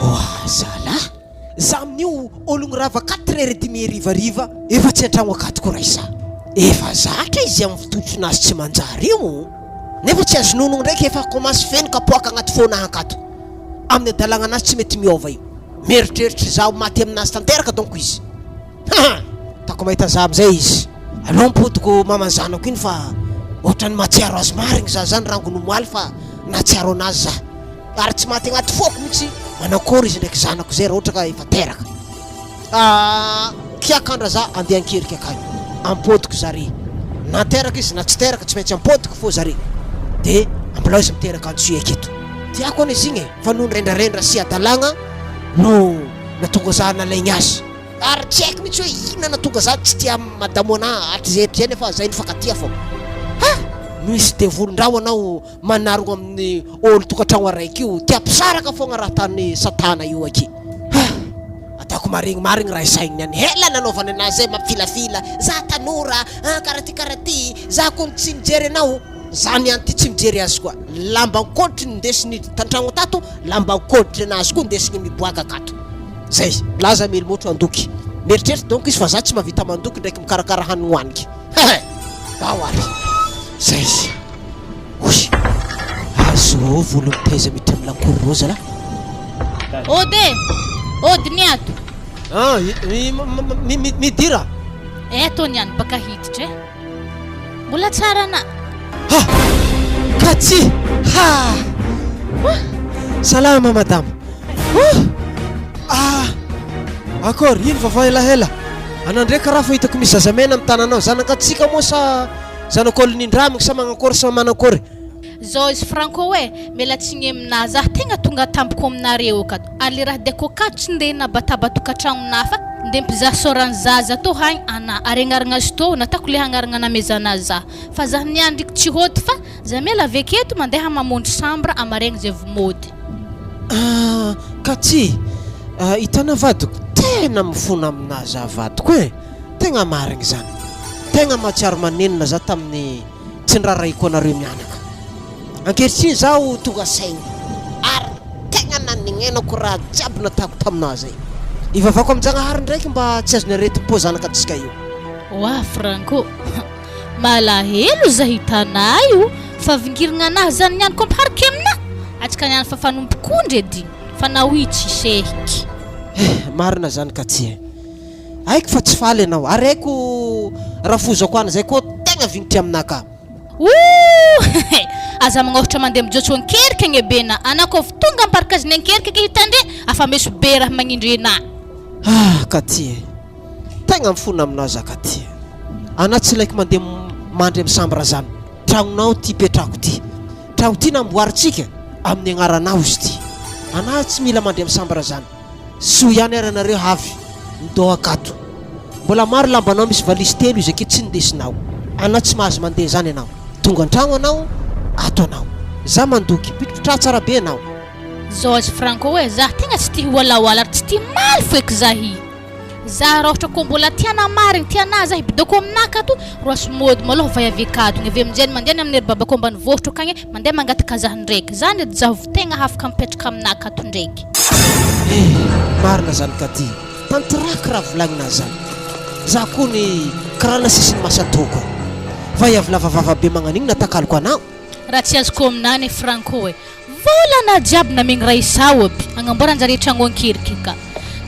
Speaker 1: Oa zalah! Za amin'io ologno rava quatre heures et demie harivariva efa tsy antragno akato ko raisa. Efa zatra izy amin'ny fitotonazy tsy manjary io nefa tsy azo nono ndraiky efa commence feno kapoaka agnaty fona akato. Amin'ny adalagnanazy tsy mety miova io. Mieritreritra izaho maty aminazy tanteraka donc izy. Haha! Tako mahita za amizay izy. Aleo ampodiko maman'ny zanako iny fa ohatran'ny mahatsiaro azy marigny za zany rangony omaly fa nahatsiaro anazy za. Ary tsy maty agnaty foko mihitsy manakory izy ndraiky zanako zay raha ohatra ka efa teraka. Ah! Kiakandra za andeha ankerika akany. Ampodiko zare. Na teraka izy na tsy teraka tsy maintsy ampodiko fô zare. De ambilao izy miteraka antsoy aketo. Tiako anie izy igny e, fa noho ny rendrarendra sy hadalagna no natonga za nalaigny azy. Ary tsy haiko mihitsy hoe inona nahatonga za tsy tia madamo anah hatrizay hatrizay nefa zay nifankatia fô. Ha! Misy devolin-draho anao manarogno amin'ny olo tokantragno araiky io, tia mpisaraka fogna raha tany satana io aky. Ha! Ataoko marigny marigny raha isaigny any hela nanaovany anazy zay mampifilafila, za tanora ah karaha ty karaha ty, za kony tsy mijery anao. Za niany ty tsy mijery azy koa. Lamban-koditry no ndesiny tantragno tato, lamban-koditry anazy koa ndesiny miboaka akato. Zay, milaza mely motro handoky. Mieritreritra donc izy fa za tsy mahavita mandoky ndraiky mikarakara hanigny hoaniky. Hehe! Ao ary. Zay. Oy! Azovy olo mitaiza miditra amin'ny lakoro reo zalahy.
Speaker 2: Ody e! Ody ny ato.
Speaker 1: Ah, midira.
Speaker 2: Eto niany baka hiditra e. Mbola tsara na.
Speaker 1: Ha! Katsy! Ha! Salama madama. Oh! Ah! Akory, ino vaovao helahela? Anao ndray karaha fa hitako misy zazamena amin'ny tananao. Zanakatsika moa sa zanak'olo nindramiko sa magnakory sa manakory?
Speaker 2: Zao izy Franco e, miala tsiny aminà zah tegna tonga tampoko aminareo akato, ary le raha diako akato tsy ndeha hinabataba tokantragnonà fa ndeha mpizaha sôran'ny zaza tô hagny anà ary agnaragna azy tô natako le agnaragna namezana zah fa zah niandriky tsy hody fa zah miala avy aketo mandeha mamonjy chambre amaregny zay vo mody.
Speaker 1: Ah Katy ah, hitanà vadiko tena mifona aminà zah vadiko e, tegna marigny zany, tegna mahatsiaro manenina zah tamin'ny Tsy niraharahiako anareo mianaka. Ankehitriny zaho tonga saigny ary tegna nanegnenako raha jiaby natako taminà zay. Ivavako amin-Jagnahary ndraiky mba tsy azon'ny aretim-po zanak'antsika io.
Speaker 2: Oa Franco, malahelo za hitanà io fa vingirigna anah zany niany komparike aminà, atsika niany fa fanompokondry edy fa nao i tsy sehiky.
Speaker 1: Eh, marina zany ka tsia. Haiko fa tsy faly ianao ary haiko rafozako any zay koa tegna vignitry aminà ka.
Speaker 2: Ooh! Aza magnaohitra mandeha mijotso ankerika agne be na anà kôf tonga am parkaziny ankerika ke hitandre afa meso be raha magnindry enà.
Speaker 1: Ah Katy e! Tegna mifona aminao za Katy e! Anà tsy ilaiko mandeha mandry am chambre zany, tragnonao ty ipetrahako ty, tragno ty namboarintsika amin'ny agnaranao izy ty, anà tsy mila mandry am chambre zany. Soa ihany ary anareo havy midohaka ato. Mbola maro lambanao misy valizy telo izy akia tsy nindesinao. Anao tsy mahazo mandeha zany ianao. Tonga antragno anao, ato anao. Za mandoky, pitripitraha tsara be anao.
Speaker 2: George Franco e, za tegna tsy tia hiwalawala ary tsy tia maly foeky za hi. Za raha ohatra ko mbola tiana marigny tiana za hibidoko aminah akato roasy mody malôha vay avy akatogny avy aminjay mandeha any amin'ny ry babako ambanivohitra akagny mandeha mangataka zah ndraiky zany edy zaho vao tegna hafaka mipetraka aminah akato ndraiky.
Speaker 1: Eh! Marina zany Katy, tanteraka raha volagnina zany. Za kony karaha nasisiny masatoko. Vay avy lava vava be magnan'igny natakaloko anao.
Speaker 2: Raha tsy azoko aminah anie Franco e! Volana jiaby namegny Raissa aby agnamboaranjare tragno ankeriky ka.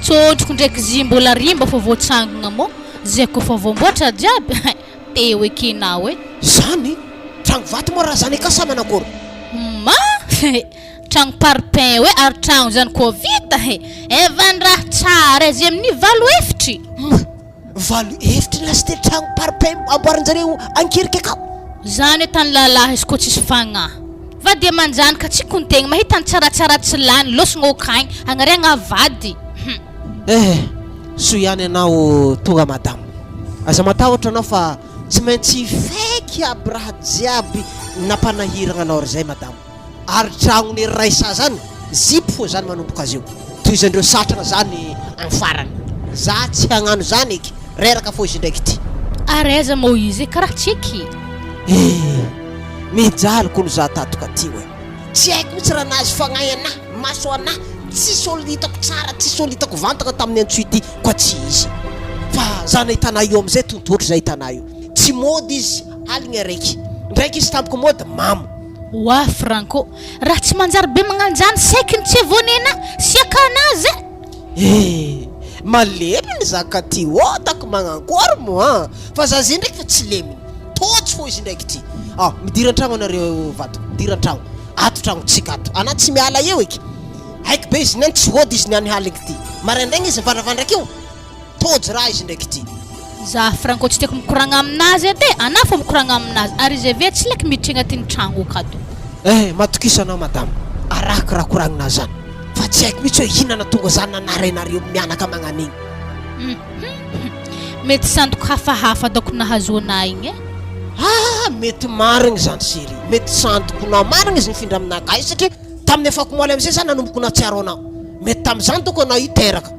Speaker 2: Tsôtriko ndraiky zy mbola rimba fô voatsangagna mô zay kôfa voamboatra jiaby hay teo ekenao e.
Speaker 1: Zany? Tragno vato moa raha zany eka sa manakôry?
Speaker 2: Ma he! Tragno parpaing hoe ary tragno zany koa vita he! Evan-draha tsara e, zay amin'ny valo efitry.
Speaker 1: Ma! Valo efitry lasite tragno parpaing amboarin-jareo ankeriky akao.
Speaker 2: Zany hoe tany lalahy izy koa tsisy fagnahy. Va dia manjanaka tsy kontegna mahita ny tsaratsara tsy lany lôsogna okagny agnariagna vady. Hum.
Speaker 1: Eh! Soa ihany anao tonga madama. Aza matahotra anao fa tsy maintsy feky aby raha jiaby nampanahiragna anao ry zay madama. Ary tragnony Raissa zany zipo fô zany manomboka azy io. Tohizandreo satrana zany am farany. Za tsy hagnano zany eky, reraka fô izy ndraiky ty.
Speaker 2: Ary aiza mou izy e, karaha tsy eky.
Speaker 1: Eh! Mijaly kony za tato ka ty oe. Tsy haiko mihitsy raha nahazo fagnahy anah, maso anah, tsisy ol hitako tsara, tsisy ol hitako vantagna tamin'ny antso ity koa tsy izy. Fa za nahita anah io amizay tontohotry za hita anah io. Tsy mody izy aligny araiky. Ndraiky izy tampoka mody mamo.
Speaker 2: Oa Franco, raha tsy manjary be magnanjany saiky ny tsy vonena siaka anazy e!
Speaker 1: Eh! Malemy ny zaka ty otako magnankory moa fa za zay ndraiky fa tsy leminy, tojo fô izy ndraiky ty. Ah, midira antragno anareo vadiko, midira antragno, ato tragnotsika ato, anah tsy miala eo eky, haiko be izy niany tsy hody izy niany haligny ty, maraindraigny izy mivandravandra akeo. Tojo raha izy ndraiky ty.
Speaker 2: Za franco tsy tiako mikoragna aminazy edy e, anah fô mikoragna aminazy ary izy ave tsy laiky miditry agnatin'ny tragno akato.
Speaker 1: Eh matokisa anao madama, arahako raha koragninao zany, fa tsy haiko mihitsy hoe inona natonga za nanary anareo mianaka magnan'igny.
Speaker 2: Hum mety sandoko hafahafa dôko nahazoanah igny e.
Speaker 1: Ah mety marigny zany chérie, mety sandokonao marigny izy nifindra aminakahy satria tamin'ny afakomaly amizay za nanomboko nahatsiaro anao, mety tamizany dôko anao hiteraka.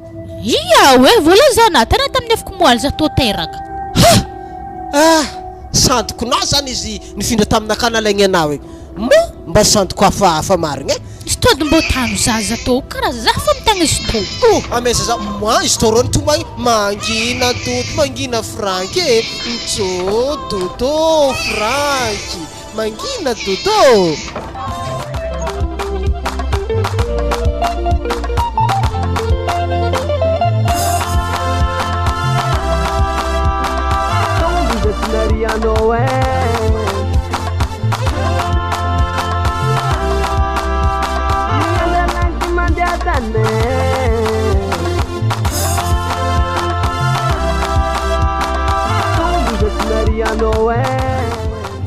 Speaker 2: Ia oe voalazana tena tamin'ny afoko moaly za tô teraka.
Speaker 1: Ha! Ah! Sandokonao zany izy nifindra taminakahy nalaigny anao igny. Moa mba sandoko hafahafa marigny e!
Speaker 2: Izy tô ady mbô tano zaza tô karaha za fô mitagna izy tô.
Speaker 1: Oh! Amaiza za moi izy tô rô nitomagny mangina dodo mangina franky e! Ntsô dodo franky. Mangina Dodo!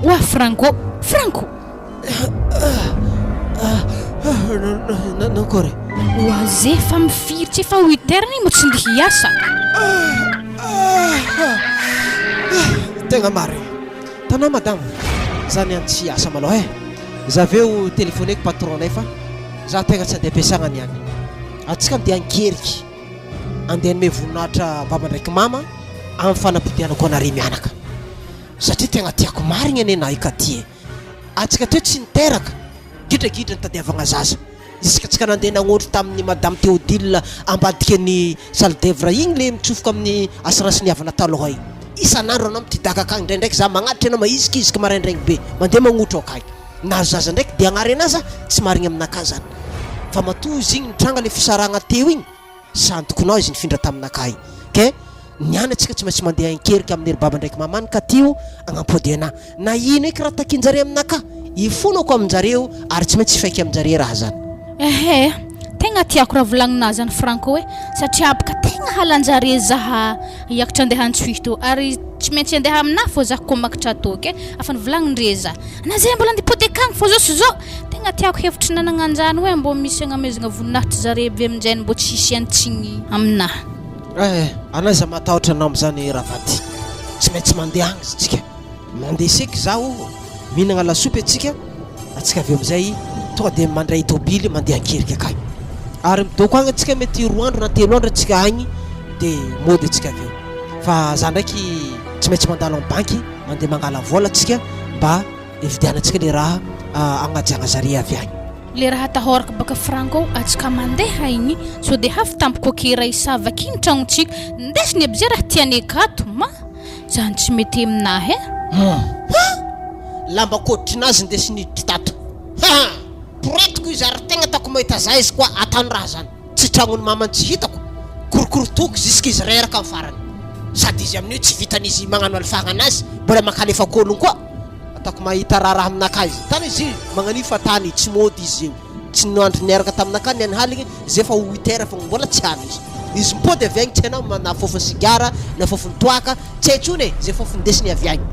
Speaker 2: Oa Franco! Franco!
Speaker 1: Nankôry?
Speaker 2: Oa zefa mifiry tsy efa huit heures ny mo tsy ndeha hiasa.
Speaker 1: Tegna marigny. Tanao madama, za niany tsy hiasa malôha e. Za aveo telephoneko patron-nay fa za tegna tsy andeha ampiasagna niany. Antsika andeha ankeriky, andeha hanome voninahitra baba ndraiky mama amin'ny fanapodianako anare mianaka. Satria tegna tiako marigny anie na i Katy e! Antsika teo tsy niteraka, gidragidra nitadiavagna zaza. Isika tsika nandeha nagnondro tamin'ny Madame Théodile ambadiky ny salle d'oeuvre igny le mitsofoka amin'ny assurance ny havana taloha igny. Isan'andro anao mitidaka akagny, ndraindraiky za magnatitra anao mahizikiziky maraindraigny be, mandeha magnotro akagny. Nahazo zaza ndraiky de agnarena aza tsy marigny aminakahy zany. Fa matoa izy igny nitranga le fisarahagna teo igny, Sandokonao izy nifindra taminakahy ke. Niany atsika tsy maintsy mandeha ankerika amin'ny ry baba ndraiky mamany ka tio agnampody anah. Na ino eky raha takinjare aminakahy, ifonako aminjareo ary tsy maintsy ifaiky aminjare raha zany.
Speaker 2: Ehe, tegna tiako raha volagninà zany Franco e, satria bka tegna halanjare zaha hiakatra andeha antsohihy tô, ary tsy maintsy andeha aminà fô zah kô makatra tô ke, afa nivolagnin-dre zah, anà zay mbola andeha hipody akagny fô zao sy zao, tegna tiako hevitry nanagna anjany hoe mbô misy agnamezagna voninahitry zare aby aminjay mbô tsy hisy antsigny aminà.
Speaker 1: Eh, anà aza matahotra anao amizany Ravady, tsy maintsy mandeha agny tsika. Mandeha seky zaho, mihinagna lasopy atsika, atsika avy eo amizay tonga de mandray tôbily mandeha ankerika akagny. Ary midoko agny atsika mety roa andro na telo andro atsika agny de mody atsika avy eo. Fa za ndraiky tsy maintsy mandalo am banky mandeha mangala vôla atsika mba hividianantsika le raha agnajiagna zare avy agny.
Speaker 2: Le raha atahorako baka franco ao atsika mandeha igny sao de hafy tampoko ake raha hisava aky ny tragnontsika ndesiny aby ze raha tiany akato ma. Zany tsy mety aminahy e.
Speaker 1: Ha! Lamba kôtrinazy ndesiny hiditra tato. Ha! Poretiko izy ary tegna ataoko mahita za izy koa atany raha zany. Tsy tragnon'i mamany tsy hitako. Korokorotoko jusque izy reraka am farany. Sady izy amin'io tsy vitan'izy magnano alifagna anazy, mbola mankalefa kôlogno koa. Ataoko mahita raharaha aminakahy izy. Tany izy magnan'io fa tany tsy mody izy io. Tsy nandry niaraka taminakahy ny any haligny, zay fa ho huit heures fogna mbola tsy avy izy. Izy mipody avy agny tsy hainao na fofony sigara na fofony toaka, tsy hay tsony e, zay fofony ndesiny avy agny.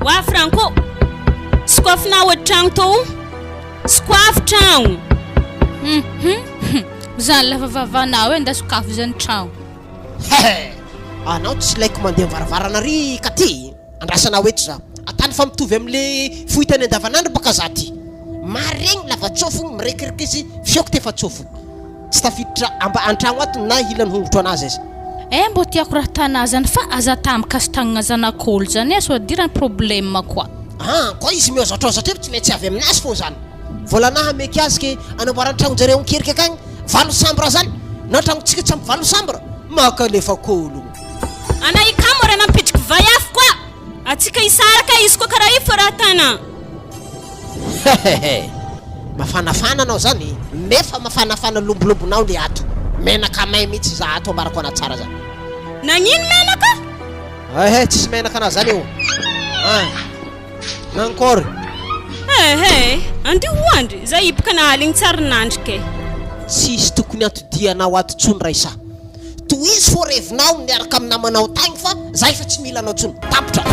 Speaker 5: Wa Franco! Sokafinao ody tragno tô o! Sokafo tragno!
Speaker 2: Hum hum zany lava vavanao e nda sokafo zany tragno.
Speaker 1: Hehe! Anao tsy ilaiko mandeha am varavarana ary ka ty. Andrasanao eto za. Atany fa mitovy amle fohy tany andavanandro baka za ty. Maregny lavatsofigny mirekireka izy feoko tefa tsofigny. Tsy tafiditra amba antragno ato na hilany hongotro anazy aza.
Speaker 2: Eh mbô tiako raha tanà zany fa aza ata mikasi-tagnana zanak'olo zany eh sao dirany problème koa.
Speaker 1: Ah koa izy miôzatrôzatra eo tsy maintsy avy aminazy fô zany. Vôlanahy hameky azy ke anamboarany tragnonjareo ankerika akagny valo chambre zany na tragnontsika tsy ampy valo chambre makalefa kôlogno.
Speaker 5: Ana i kamo raha nampidriky vay afo koa atsika hisaraka izy koa karaha io fa raha tana.
Speaker 1: Hehehe mafanafana anao zany nefa mafanafana lombolombonao le ato menaka may mitsy za ato ambarako anah tsara zany.
Speaker 5: Nagnino menaka?
Speaker 1: Ehe tsisy menaka anah zany eo ah nankôry.
Speaker 5: Ehe andio hoandry za hipoka na aligny tsary nandry ke.
Speaker 1: Tsisy tokony atodianao ato tsony Raissa. Tohizo fô revinao miaraka am namanao tagny fa za efa tsy mila anao tsony. Tapitra.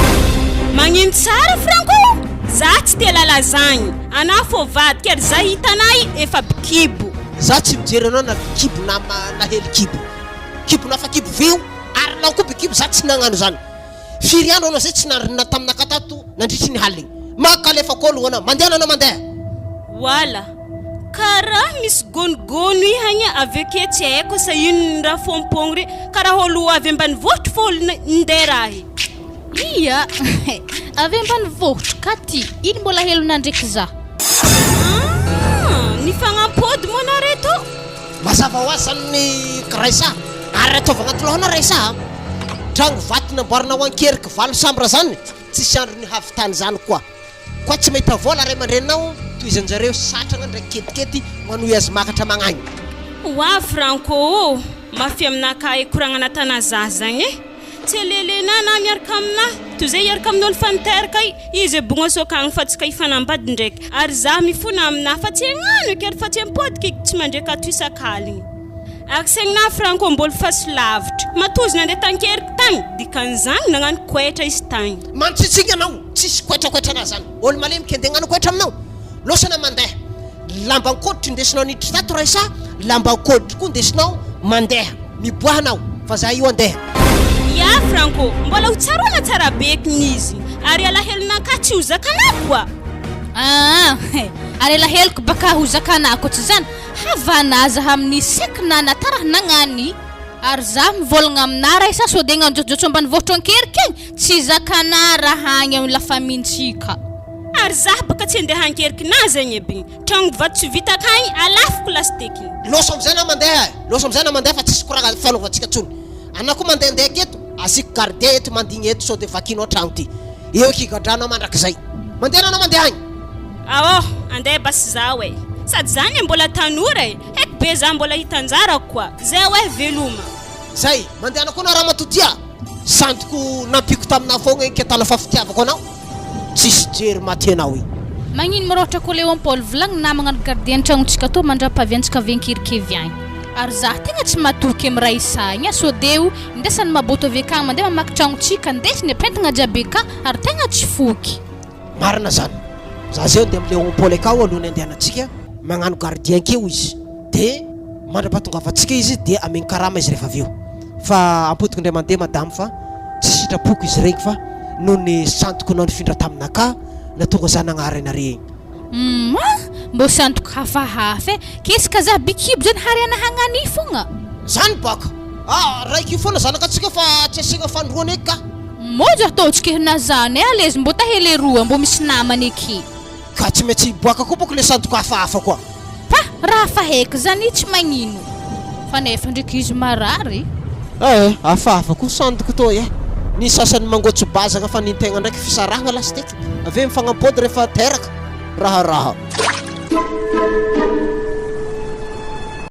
Speaker 5: Magnino tsara Franco o! Za tsy te lala zagny, anah fô vadiko ary za hitanay efa bikibo.
Speaker 1: Za tsy mijery anao na bikibo na na hely kibo. Kibonao fa kibo vy io ary nao koa bikibo za tsy nagnano zany. Firy andro anao zay tsy narina taminaka tato nandritry ny haligny. Makalefa kôlogno anao. Mandehana anao mandeha.
Speaker 5: Wala. Karaha misy gônigôny ihagny avy ake tsy haiko asa ino raha fômpôgny re karaha ôlo avy ambanivohitry fô olo ndeha raha i.
Speaker 2: Ia! Avy ambanivohitry ka ty, ino mbola helonà ndreky za?
Speaker 5: Ah! Nifagnampôdy moa nareo tô?
Speaker 1: Mazava ho azy zany ny Raissa ary ataovy agnaty lohana Raissa a! Tragno vato namboarina ho an-keriky valo chambre zany tsisy androny hahavitany zany koa. Koa tsy mahita vola ray aman-dreninao tohizan-jareo satrana ndraiky ketikety manohy azy makatra magnagny.
Speaker 5: Oa Franco ô! Mafy aminakahy koragnana tana za zagny e! Tsy elelenah na miaraka aminah, toy zay hiaraka amin'olo fa niteraka i, izy e bogna sokagny fa tsy ka hifanambady ndraiky, ary za mifona aminah fa tsy hagnano eky ary fa tsy ampodiko eky tsy mandreka ato isak'aligny. Ary saigninah Franco mbôl fasy lavitra, matoa izy nandeha tankeriky tagny, dikan'izagny nagnano koetra izy tagny.
Speaker 1: Mantsitsigny anao. Tsisy koetrakoetra anah zany. Olo malemy kende agnano koetra aminao. Losana mandeha. Lamban-koditry ndesinao niditry tato Raissa, lamban-koditry koa ndesinao mandeha. Miboaha anao fa za io andeha.
Speaker 5: Ya Franco, mbola ho tsaroana tsara be kny izy, ary alahelonakahy tsy ho zakanah koa.
Speaker 2: Aa ary alaheloko baka ho zakanah koa tsy zany, havanah zah amin'ny sekina nataraha nagnany, ary zah mivolagna aminah Raissa sao de agnanjotsojotsy ambanivohitro ankeriky agny, Tsy zakanà raha agny amin'ny lafamintsika.
Speaker 5: Ary zah baka tsy andeha ankeriky na zegny aby tragno vato tsy vita akagny alafiko lastekiny.
Speaker 1: Loso amizay na mandeha e! Loso amizay na mandeha fa tsisy koragna fanaovantsika tsony. Anah koa mandehandeha aketo, asiako gardien eto mandigny eto sao de vakinao tragno ty. Eo eky higadranao mandrakizay. Mandehana anao mandeha agny.
Speaker 5: Aoh, andeha basy zaho e! Sady zah anie mbola tanora e! Haiko be zah mbola hitanjarako koa. Zay oeh veloma.
Speaker 1: Zay, mandehana koa anao ramatoa ty a! Sandriko nampiako taminà foagna igny ketala fa fitiavako anao tsisy jery maty anao igny.
Speaker 2: Magnino ma raha ohatra ko Léon Paul vilagny na magnano gardien tragnontsika tô mandrapahaviantsika avy ankirikivy agny. Ary zah tegna tsy matoky am raha isagny a sôdeo indesany maboto avy akagny mandeha mamaky tragnontsika ndesiny apentigna jiaby aka ary tegna tsy foky.
Speaker 1: Marina zany. Za zay andeha am Léon Paul akao alohan'ny andehanantsika magnano gardien keo izy de mandrapahatongavantsika izy dia amegny karama izy rehefa avy eo. Fa ampodiko indray mandeha madame fa tsy sitrapoko izy regny fa noho ny santoko nao nifindra taminakahy natonga za nagnary anare igny.
Speaker 2: Humm mbô santoko hafahafa e! Qu'est-ce ka za bikibo zany hariana hagnani fogna?
Speaker 1: Zany baka! Ah raiky io foana zanakatsika fa tsy asiagna fanoroana eky ka!
Speaker 2: Moja ataontsika hena zany e, alaizy mbô ta hely eroa mbô misy namana eky.
Speaker 1: Ka tsy maintsy hiboaka koa boko le sandoka hafahafa koa.
Speaker 2: Fa raha fa haiko zany tsy magnino. Fa nefa ndreky izy marary.
Speaker 1: Eh hafahafa koa sandoko tô eh. Ny sasany mangôtsy bazagna fa ny tegna ndraiky fisarahagna lasiteky. Avy eo mifagnampôdy rehefa teraka. Raharaha.